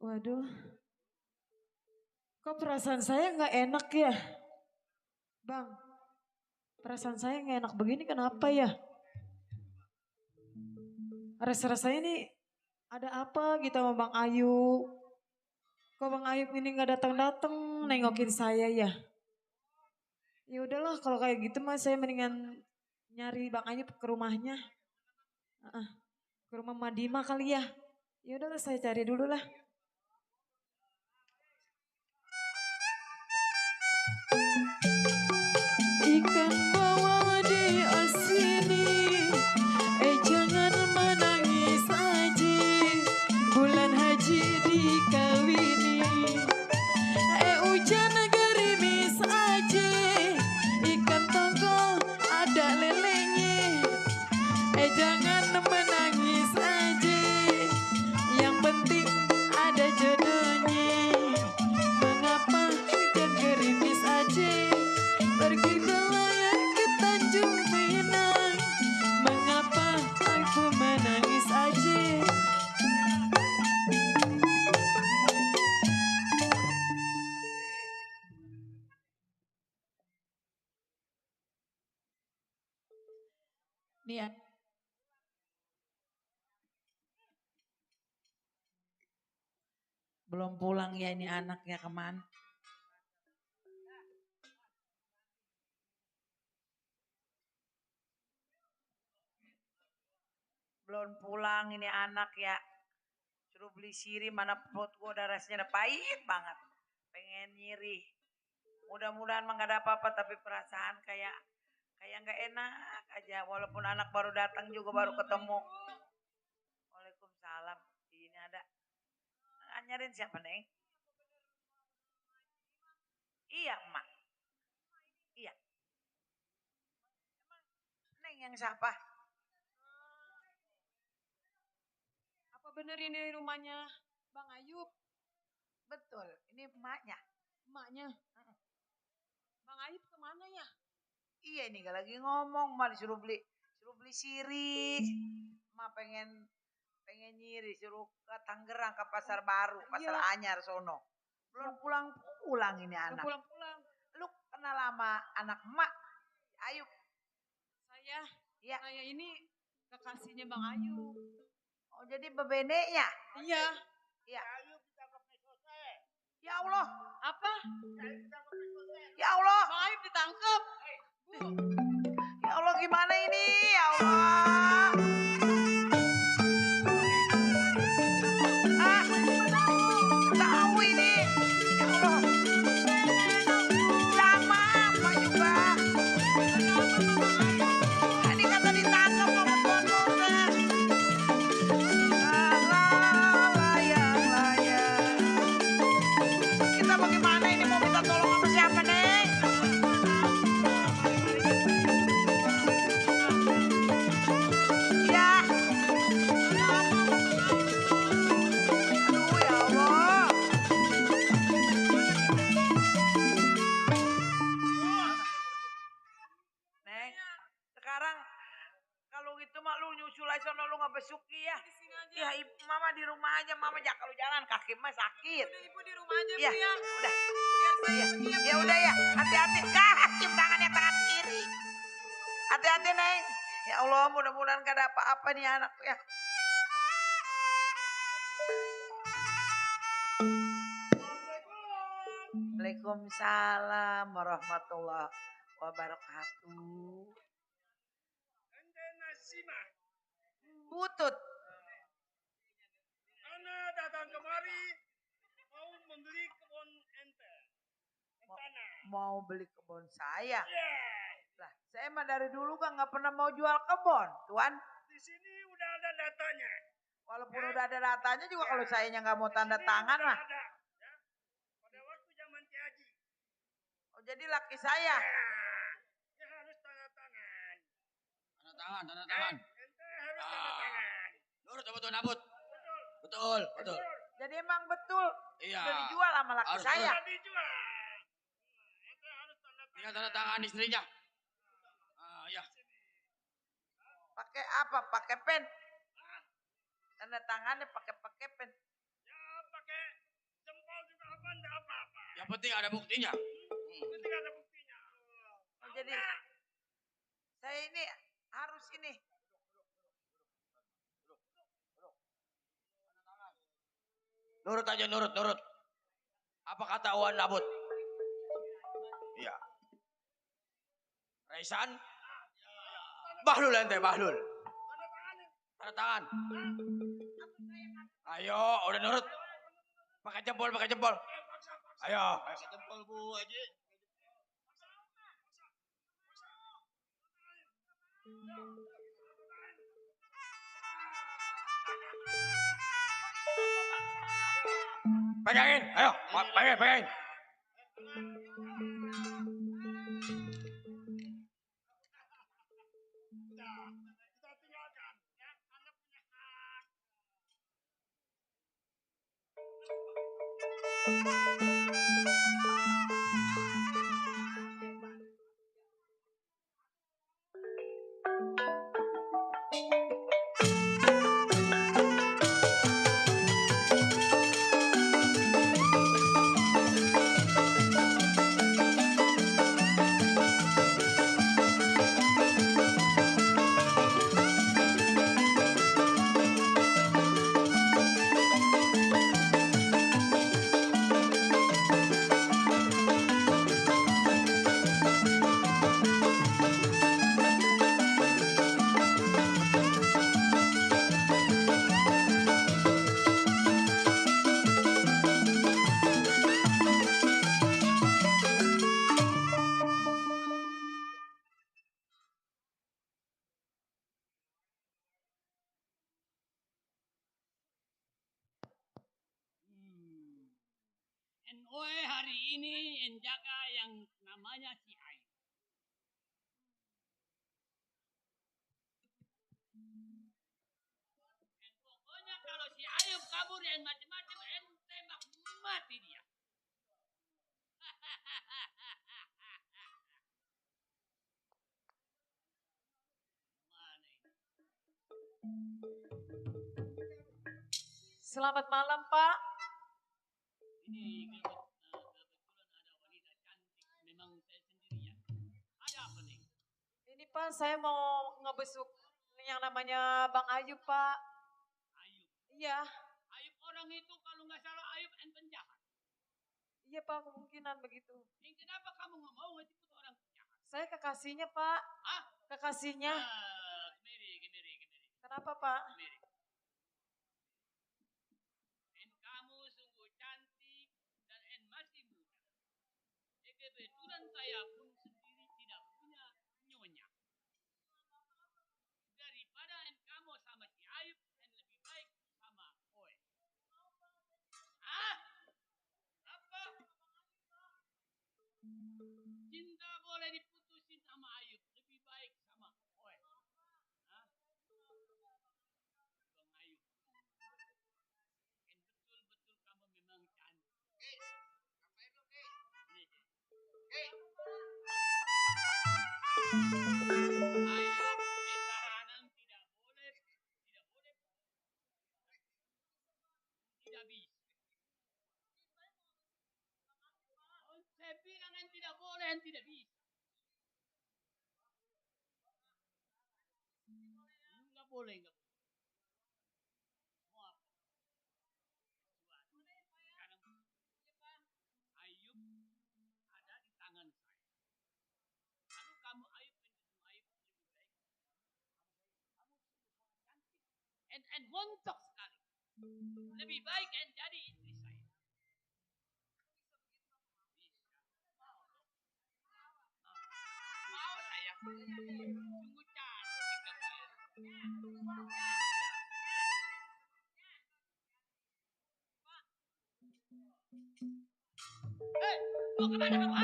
Waduh, kok perasaan saya nggak enak ya, Bang? Perasaan saya nggak enak begini, kenapa ya? Rasa-rasanya nih ada apa gitu sama Bang Ayu? Kok Bang Ayub ini nggak datang-datang nengokin saya ya? Ya udahlah kalau kayak gitu mah saya mendingan nyari Bang Ayub ke rumahnya. Ke rumah Madima kali ya. Ya udahlah saya cari dulu lah. Ikan bawal diasini, jangan menangis aja. Bulan haji dikawini, hujan gerimis aja. Ikan tongkol ada lelenya, jangan menangis aja. Yang penting ada jodohnya. Mengapa hujan gerimis aja? Pergi ke layar ke Tanjung Pinang. Mengapa aku menangis aja? Nih ya. Belum pulang ya ini anaknya kemana? Belum pulang ini anak ya. Suruh beli siri, mana perut gue udah rasanya udah pahit banget. Pengen nyiri. Mudah-mudahan mah gak ada apa-apa, tapi perasaan kayak gak enak aja. Walaupun anak baru datang juga baru ketemu. Waalaikumsalam. Ini ada. Nyariin siapa, Neng? Iya, Emak. Iya. Neng yang siapa? Apa bener ini rumahnya Bang Ayub? Betul, ini emaknya. Emaknya? Bang Ayub kemana ya? Iya ini gak lagi ngomong, Emak disuruh beli siri. Emak pengen nyiri, suruh ke Tangerang ke Pasar Baru, Pasar Anyar sono. Belum pulang ini anak. Belum pulang. Lu kenal sama anak emak, Ayub? Saya ini kekasihnya Bang Ayub. Oh jadi bebeneknya? Iya. Iya. Ya Allah. Apa? Ya Allah. Bang Ayub ditangkap. Ya Allah gimana ini? Ya Allah. Tahu ini. Ya Allah. Sama apa juga. Ini kata ditangkap sama tuan Polsek. Layang. Kita bagaimana ini mau minta tolong sama siapa, Neng? Ya. Aduh ya Allah. Neng, sekarang kalau gitu mah lu nyusul aja sono lu nggak besuki ya. Ya ibu mama di rumah aja, mama jangan kalau jalan kaki mah sakit. Udah ibu di rumah aja Ya, Bu ya. udah. Biar saya Ya, pergi ya udah ya, hati-hati. Cium tangannya tangan kiri. Hati-hati Neng. Ya Allah, mudah-mudahan gak ada apa-apa nih anak ya. Waalaikumsalam warahmatullahi wabarakatuh. Ente Nasima, Butut. Ana datang kemari mau membeli kebun ente. Tanah. Mau beli kebun saya. Ya, Lah, saya mah dari dulu kan nggak pernah mau jual kebun, Tuan. di sini udah ada datanya. Walaupun udah ada datanya juga kalau sayanya nggak mau tanda Di sini tangan udah mah. ada, ya. Pada waktu zaman Ki Haji. Oh, jadi laki saya. Ya harus tanda tangan. Tanda tangan. Ente harus tanda tangan. Nurut apa tuh nabut? Betul. Jadi emang betul Iya. udah dijual sama laki Harus saya. Udah dijual. Ente harus tanda tangan. Tinggal tanda tangan istrinya. Ya. Pakai apa? Pakai pen. Tanda tangannya pakai pen. Ya pakai jempol juga apa enggak apa-apa. Yang penting ada buktinya. Penting ada buktinya. Oh, jadi saya ini harus ini. Nurut aja, nurut. Apa kata Wan Nabut? Iya. Raisan? Bahlul ente, Bahlul. Tanda tangan. Ayo, udah nurut. Pakai jempol. Ayo. Pakai jempol Bu Haji. Pegangin, ayo. Pegangin. Kita tinggalkan. Ya, Anda punya hak. Oe hari ini yang jaga yang namanya si Ayu. Dan pokoknya kalau si Ayub kabur yang macam-macam, tembak mati dia. Mana ini? Selamat malam, Pak. Ini kebetulan ada wanita cantik. Memang saya sendirian. Ada apa nih? Ini Pak, saya mau ngebesuk yang namanya Bang Ayub, Pak. Ayub. Iya. Ayub orang itu kalau nggak salah Ayub penjahat. Iya, Pak, kemungkinan begitu. Kenapa kamu nggak mau ngejemput orang penjahat? Saya kekasihnya, Pak. Hah? Kekasihnya. Kemiri. Kenapa, Pak? Kemiri. Kamu sungguh cantik dan masih muda. Kebetulan saya pun sendiri tidak punya nyonya. Daripada kamu sama si Ayub, lebih baik sama Oe. Ah? Apa? Cinta boleh diputusin sama Ayub, lebih baik sama Oe. Hah? Bang Ayub. Betul-betul kamu memang cantik. Ngapain lu, Ki? Ayo, tahanan tidak boleh, tidak bisa. Oh, saya bilang yang tidak boleh, yang tidak bisa. Enggak boleh. Mau apa? Sekarang Ayub ada di tangan saya. Lalu kamu Ayub lebih baik. Kamu sangat cantik. And montok sekali. Lebih baik jadi istri saya. Bisa. Mau saya. Sungguh cantik kamu ya. Mau kemana kamu?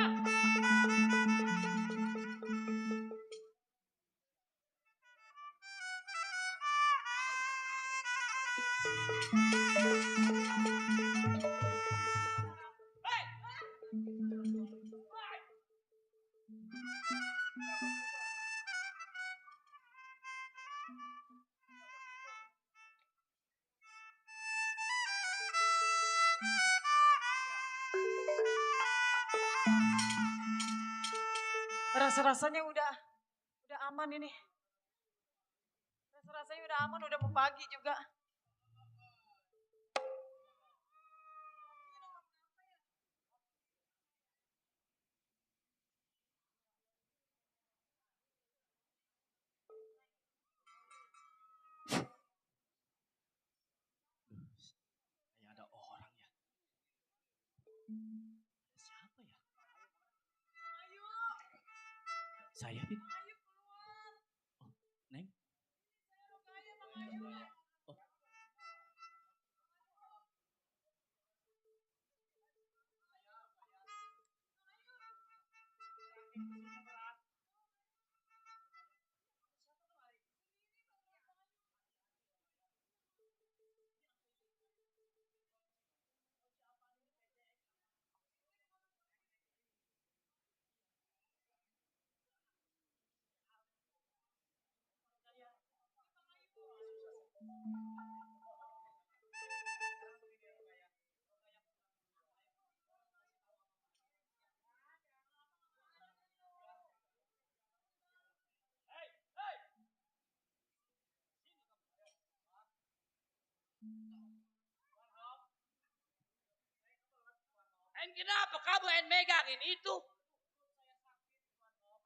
Rasa-rasanya udah aman ini. Rasa-rasanya udah aman, udah mau pagi juga. Kayak ada orang ya. Siapa ya? Saya, Fit. Oh, Neng. Oh. And kenapa kamu yang megangin itu?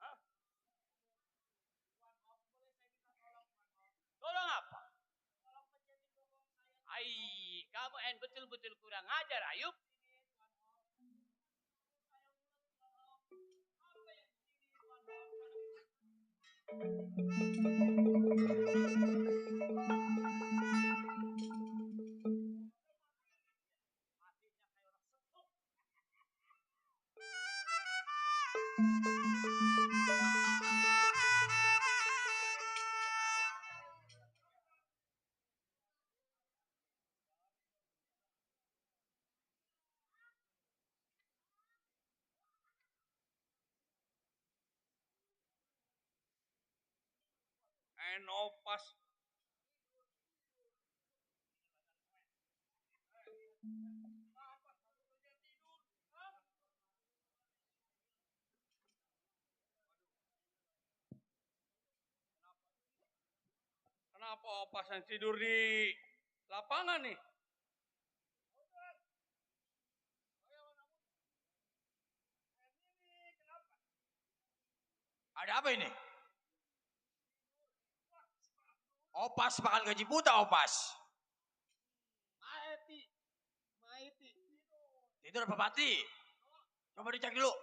Hah? Tolong apa? Ai, kamu yang betul-betul kurang ajar, Ayub. Opas. Kenapa Opas yang tidur di lapangan nih? Ada apa ini? Opas makan gaji buta, Opas. Maiti. Tidur apa mati? Coba dicek dulu.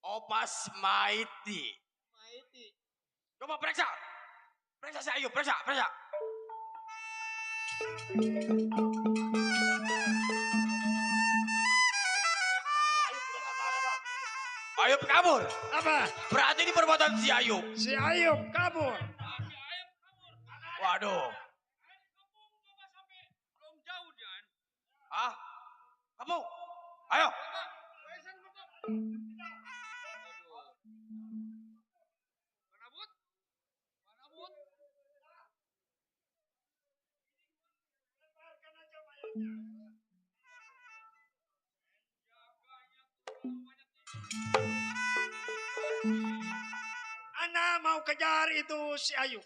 Opas Maiti. Coba periksa. Periksa si Ayub, periksa. Ayub kabur. Apa? Berarti ini perbuatan si Ayub. Si Ayub kabur. Waduh. Belum jauh dia. Ah? Kamu? Ayo. Ana mau kejar itu si Ayub.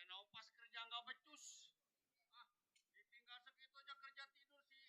Opas kerja nggak becus. Ditinggal segitu aja kerja tidur sih.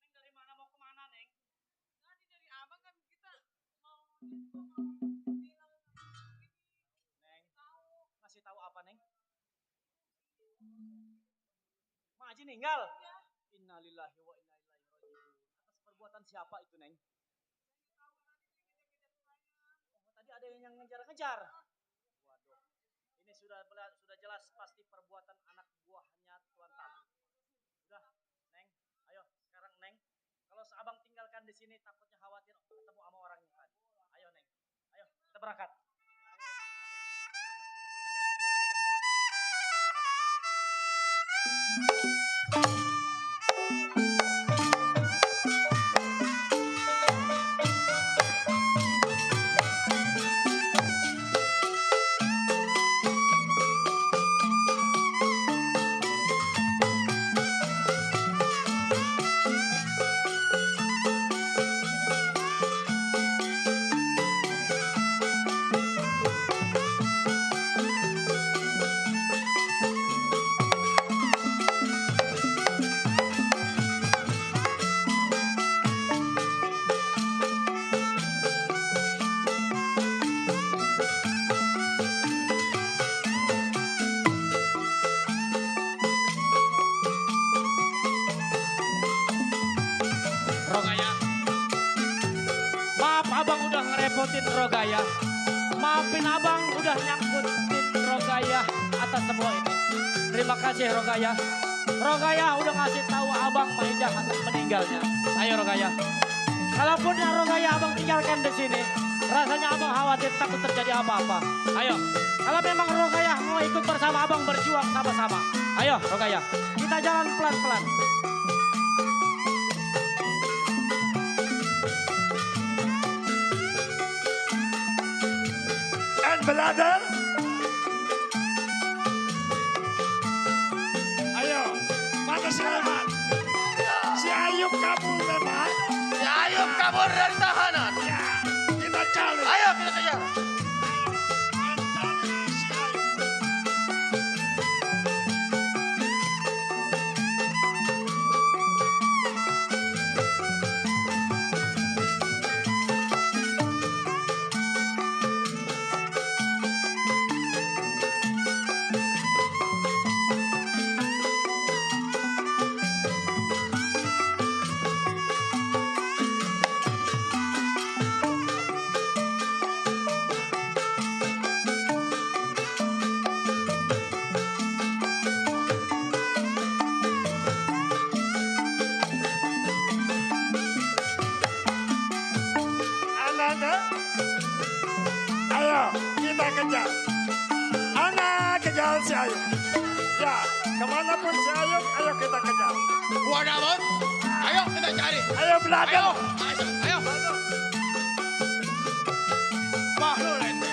Dari mana mau kemana, Neng? Tadi dari abang kan kita mau Neng, ngasih tahu apa, Neng? Mak Haji ninggal? ya. Innalillahi wa inna ilaihi raji'un. Atas perbuatan siapa itu, Neng? Oh, tadi ada yang ngejar-ngejar. Waduh. Ini sudah jelas pasti perbuatan anak buahnya Tuan Tam. Udah, Neng. Ayo, sekarang Neng. Kalau seabang tinggalkan di sini takutnya khawatir ketemu sama orang yang tadi. Ayo, Neng. Ayo, kita berangkat. Rogaya. Maaf abang udah ngerepotin Rogaya. Maafin abang udah nyangkutin Rogaya atas semua ini. Terima kasih Rogaya. Rogaya udah ngasih tahu abang Mahijah atas meninggalnya. Ayo Rogaya. Kalaupun yang Rogaya abang tinggalkan di sini, rasanya abang khawatir takut terjadi apa-apa. Ayo. Kalau memang Rogaya mau ikut bersama abang berjuang sama-sama. Ayo Rogaya. Kita jalan pelan-pelan. And brother, si Ayub. Ya, kemanapun si Ayub, ayo kita kejar. Gua Nabut. Ayo kita cari. Ayo belakang. Ayo. Bahlul ente.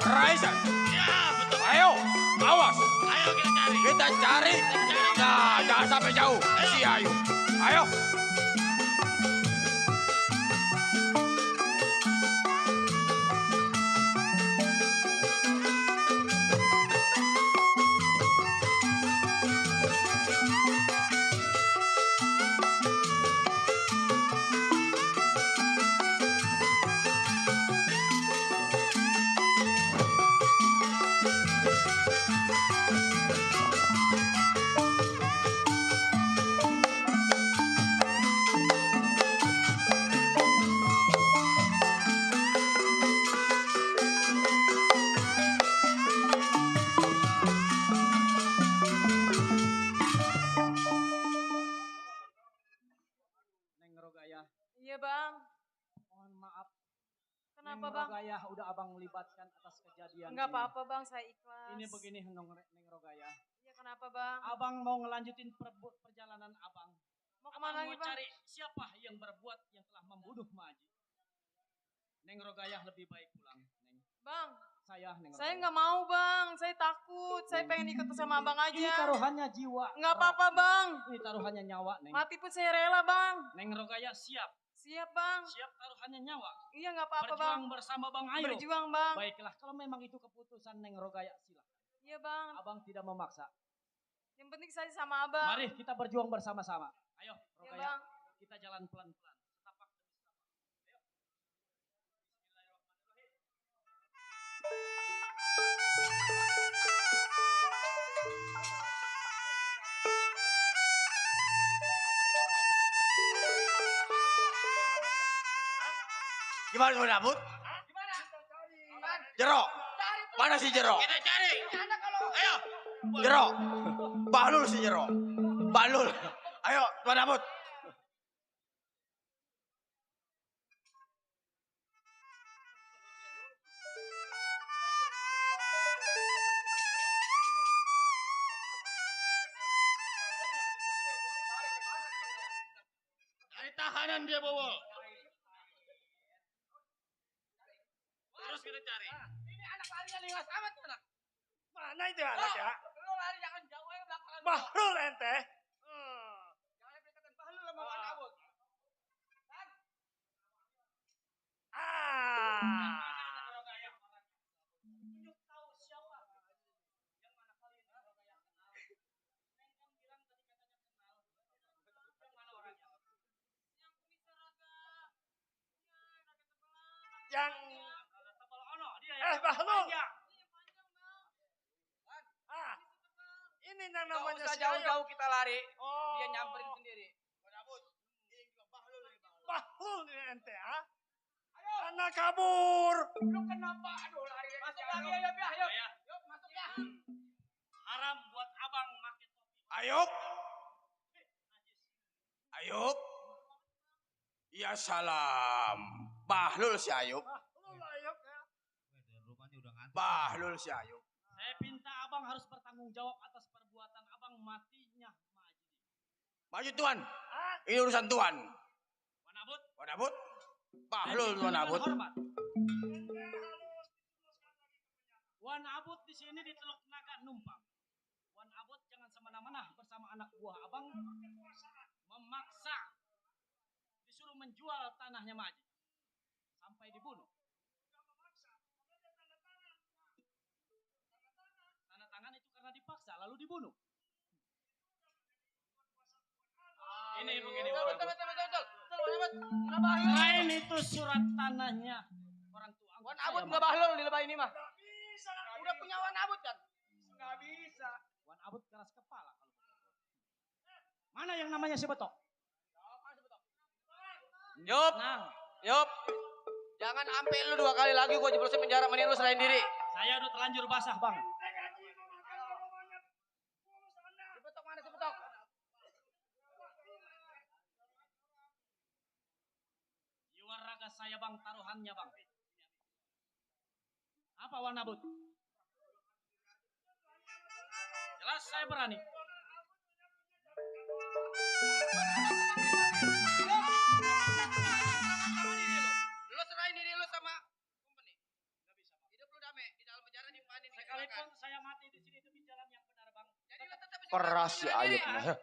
Raisa. Ya, betul. Ayo, awas. Ayo kita cari. Kita cari. Nah, jangan sampai jauh. Si Ayu. Ayo. Neng Rogayah, Iya bang. mohon maaf. Kenapa Neng bang? Rogayah udah abang libatkan atas kejadian Enggak ini. apa-apa bang, saya ikhlas. Ini begini Neng Rogayah. Iya kenapa bang? Abang mau ngelanjutin perjalanan abang. Mau kemana Abang lagi mau bang? cari siapa yang berbuat yang telah membunuh Maji. Neng Rogayah lebih baik pulang. Neng, Bang, saya Neng saya Rogayah. nggak mau bang. Saya takut. Saya pengen ikut sama abang Ini aja. taruhannya jiwa. Nggak apa-apa bang. Ini taruhannya nyawa, Neng. Mati pun saya rela bang. Neng Rogayah siap. Siap bang. Siap taruhannya nyawa. Iya nggak apa-apa bang. Berjuang bersama Bang Ayo. Berjuang bang. Baiklah, kalau memang itu keputusan Neng Rogayah silakan. Iya bang. Abang tidak memaksa. Yang penting saya sama abang. Mari kita berjuang bersama-sama. Ayo, Iya Rogayah. bang. Kita jalan pelan-pelan. Setapak demi setapak. Ayo. Bismillahirrahmanirrahim. Gimana gua Nabut? Jero. Mana si Jero? Kita cari. Ayo. Jero. Bahlul si Jero. Bahlul. Ayo, Tuan Nabut. Dari tahanan dia bawa. Terus kita cari. Ini anak larinya lingas amat tuh anak. Mana itu anak ya? Lu lari jangan jauh aja belakangan. Bahlul ente. Jangan berdekatan Bahlul sama Wan Abut. Ah. Tunjuk tahu siapa yang mana kalian Neng Rogayah kenal. Neng kan bilang tadi katanya kenal. Yang mana orangnya? Yang kumis raga. Iya, raga tebelan. Yang Kalau tebal ono dia Bahlul. panjang. Iya panjang bang. Ah. Ini yang Gak namanya usah si Ayub. jauh-jauh kita lari. Oh. Dia nyamperin sendiri. Bahlul ini ente ah. Anak kabur. Lu kenapa? Aduh lari. Masuk lagi ayo ya. Ayo. Yuk masuk ya. Haram buat abang make topi. Ayub. Ayub. Ya salam. Bahlul si Ayub. Bahlul Ayub ya. Bahlul si Ayub. Saya pinta abang harus bertanggung jawab atas perbuatan abang matinya Maji. Maju Tuan. Ah. Ini urusan Tuan. Wan Abut. Tuan Abut. Bahlul Tuan Abut. Hormat. Wan Abut di sini di Teluk Naga numpang. Wan Abut jangan semena-mena bersama anak buah abang memaksa disuruh menjual tanahnya Maji sampai dibunuh. Tanda tangan itu karena dipaksa lalu dibunuh. Selain itu surat tanahnya orang tua. Wan Abut nggak bahlul di lebah ini mah. Udah punya Wan Abut kan? Nggak bisa. Wan Abut keras kepala kalau mana yang namanya si Betok? Yup, Nah, yup. Jangan ampe lu 2 kali lagi gua jeblosin penjara, mending lu serahin diri. saya udah terlanjur basah, Bang. Si Betok mana si Betok? Jiwa raga saya, Bang, taruhannya, Bang. Apa Wan Abut? Jelas saya berani. Lu serahin diri lu sama company. Enggak bisa, Bang. Hidup lu damai di dalam penjara dimpanin Sekalipun saya mati di sini demi jalan yang benar, Bang. Peras si Ayub. Saya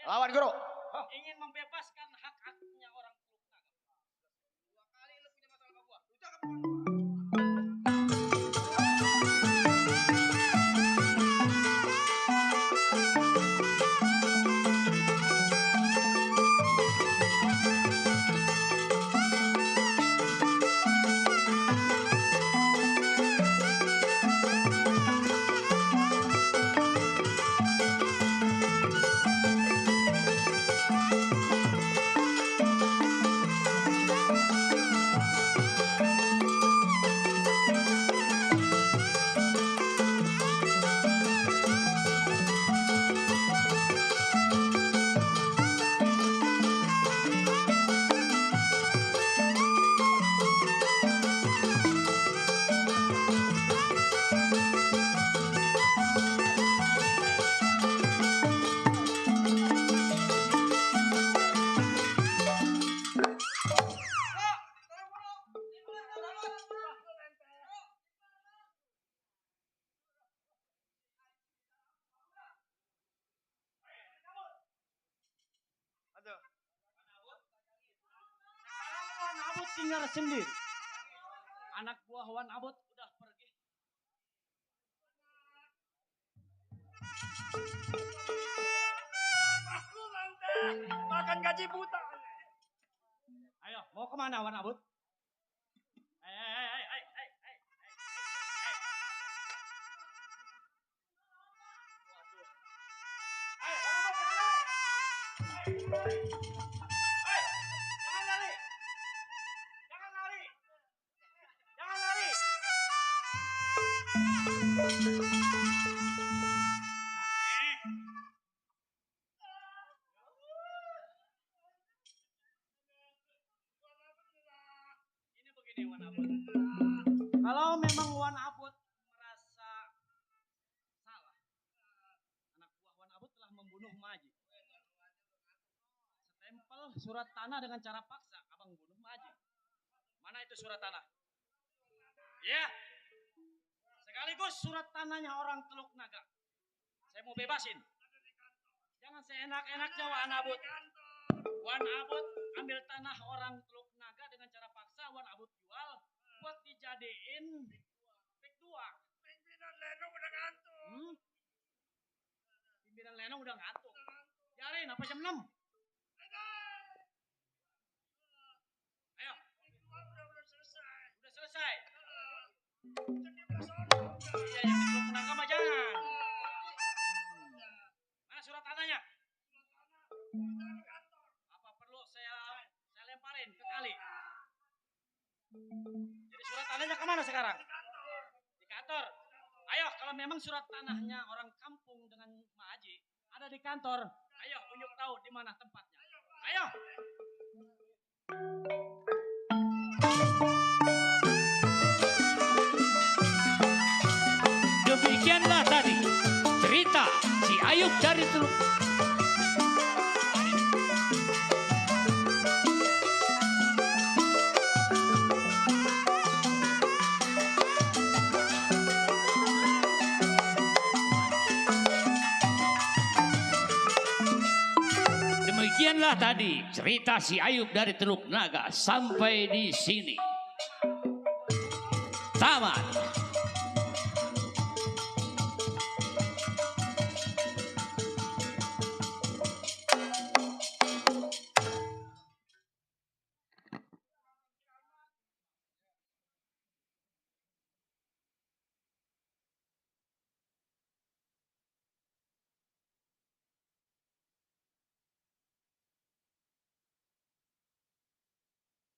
Lawan Guru. ingin membebaskan hak-haknya orang Teluk Naga. 2 kali lu punya masalah sama gua. Sekarang Wan Abut tinggal sendiri. Anak buah Wan Abut udah pergi. Makan gaji buta. Ayo, mau kemana Wan Abut? Jangan lari. Jangan lari. Jangan lari. Ini begini Wan Abut. Kalau memang Wan Abut merasa salah, anak buah Wan Abut telah membunuh Maji. Stempel surat tanah dengan cara paksa, abang bunuh Maji. Mana itu surat tanah? Ya. Sekaligus surat tanahnya orang Teluk Naga. Saya mau bebasin. Jangan seenak-enaknya Wan Abut. Wan Abut ambil tanah orang Teluk Naga dengan cara paksa, Wan Abut jual buat dijadiin P2. Pimpinan Leno udah ngantuk. Pimpinan Leno udah ngantuk. Biarin apa jam 6? Ayo. Udah selesai. Udah selesai. Iya, yang di Teluk Naga mah jangan. Mana surat tanahnya? Apa perlu saya lemparin ke kali? Jadi surat tanahnya kemana sekarang? Di kantor. Ayo, kalau memang surat tanahnya orang kampung dengan Mak Haji ada di kantor, ayo unjuk tahu di mana tempatnya. Ayo. Demikianlah tadi cerita si Ayub dari Teluk. Demikianlah tadi cerita si Ayub dari Teluk Naga. Sampai di sini tamat.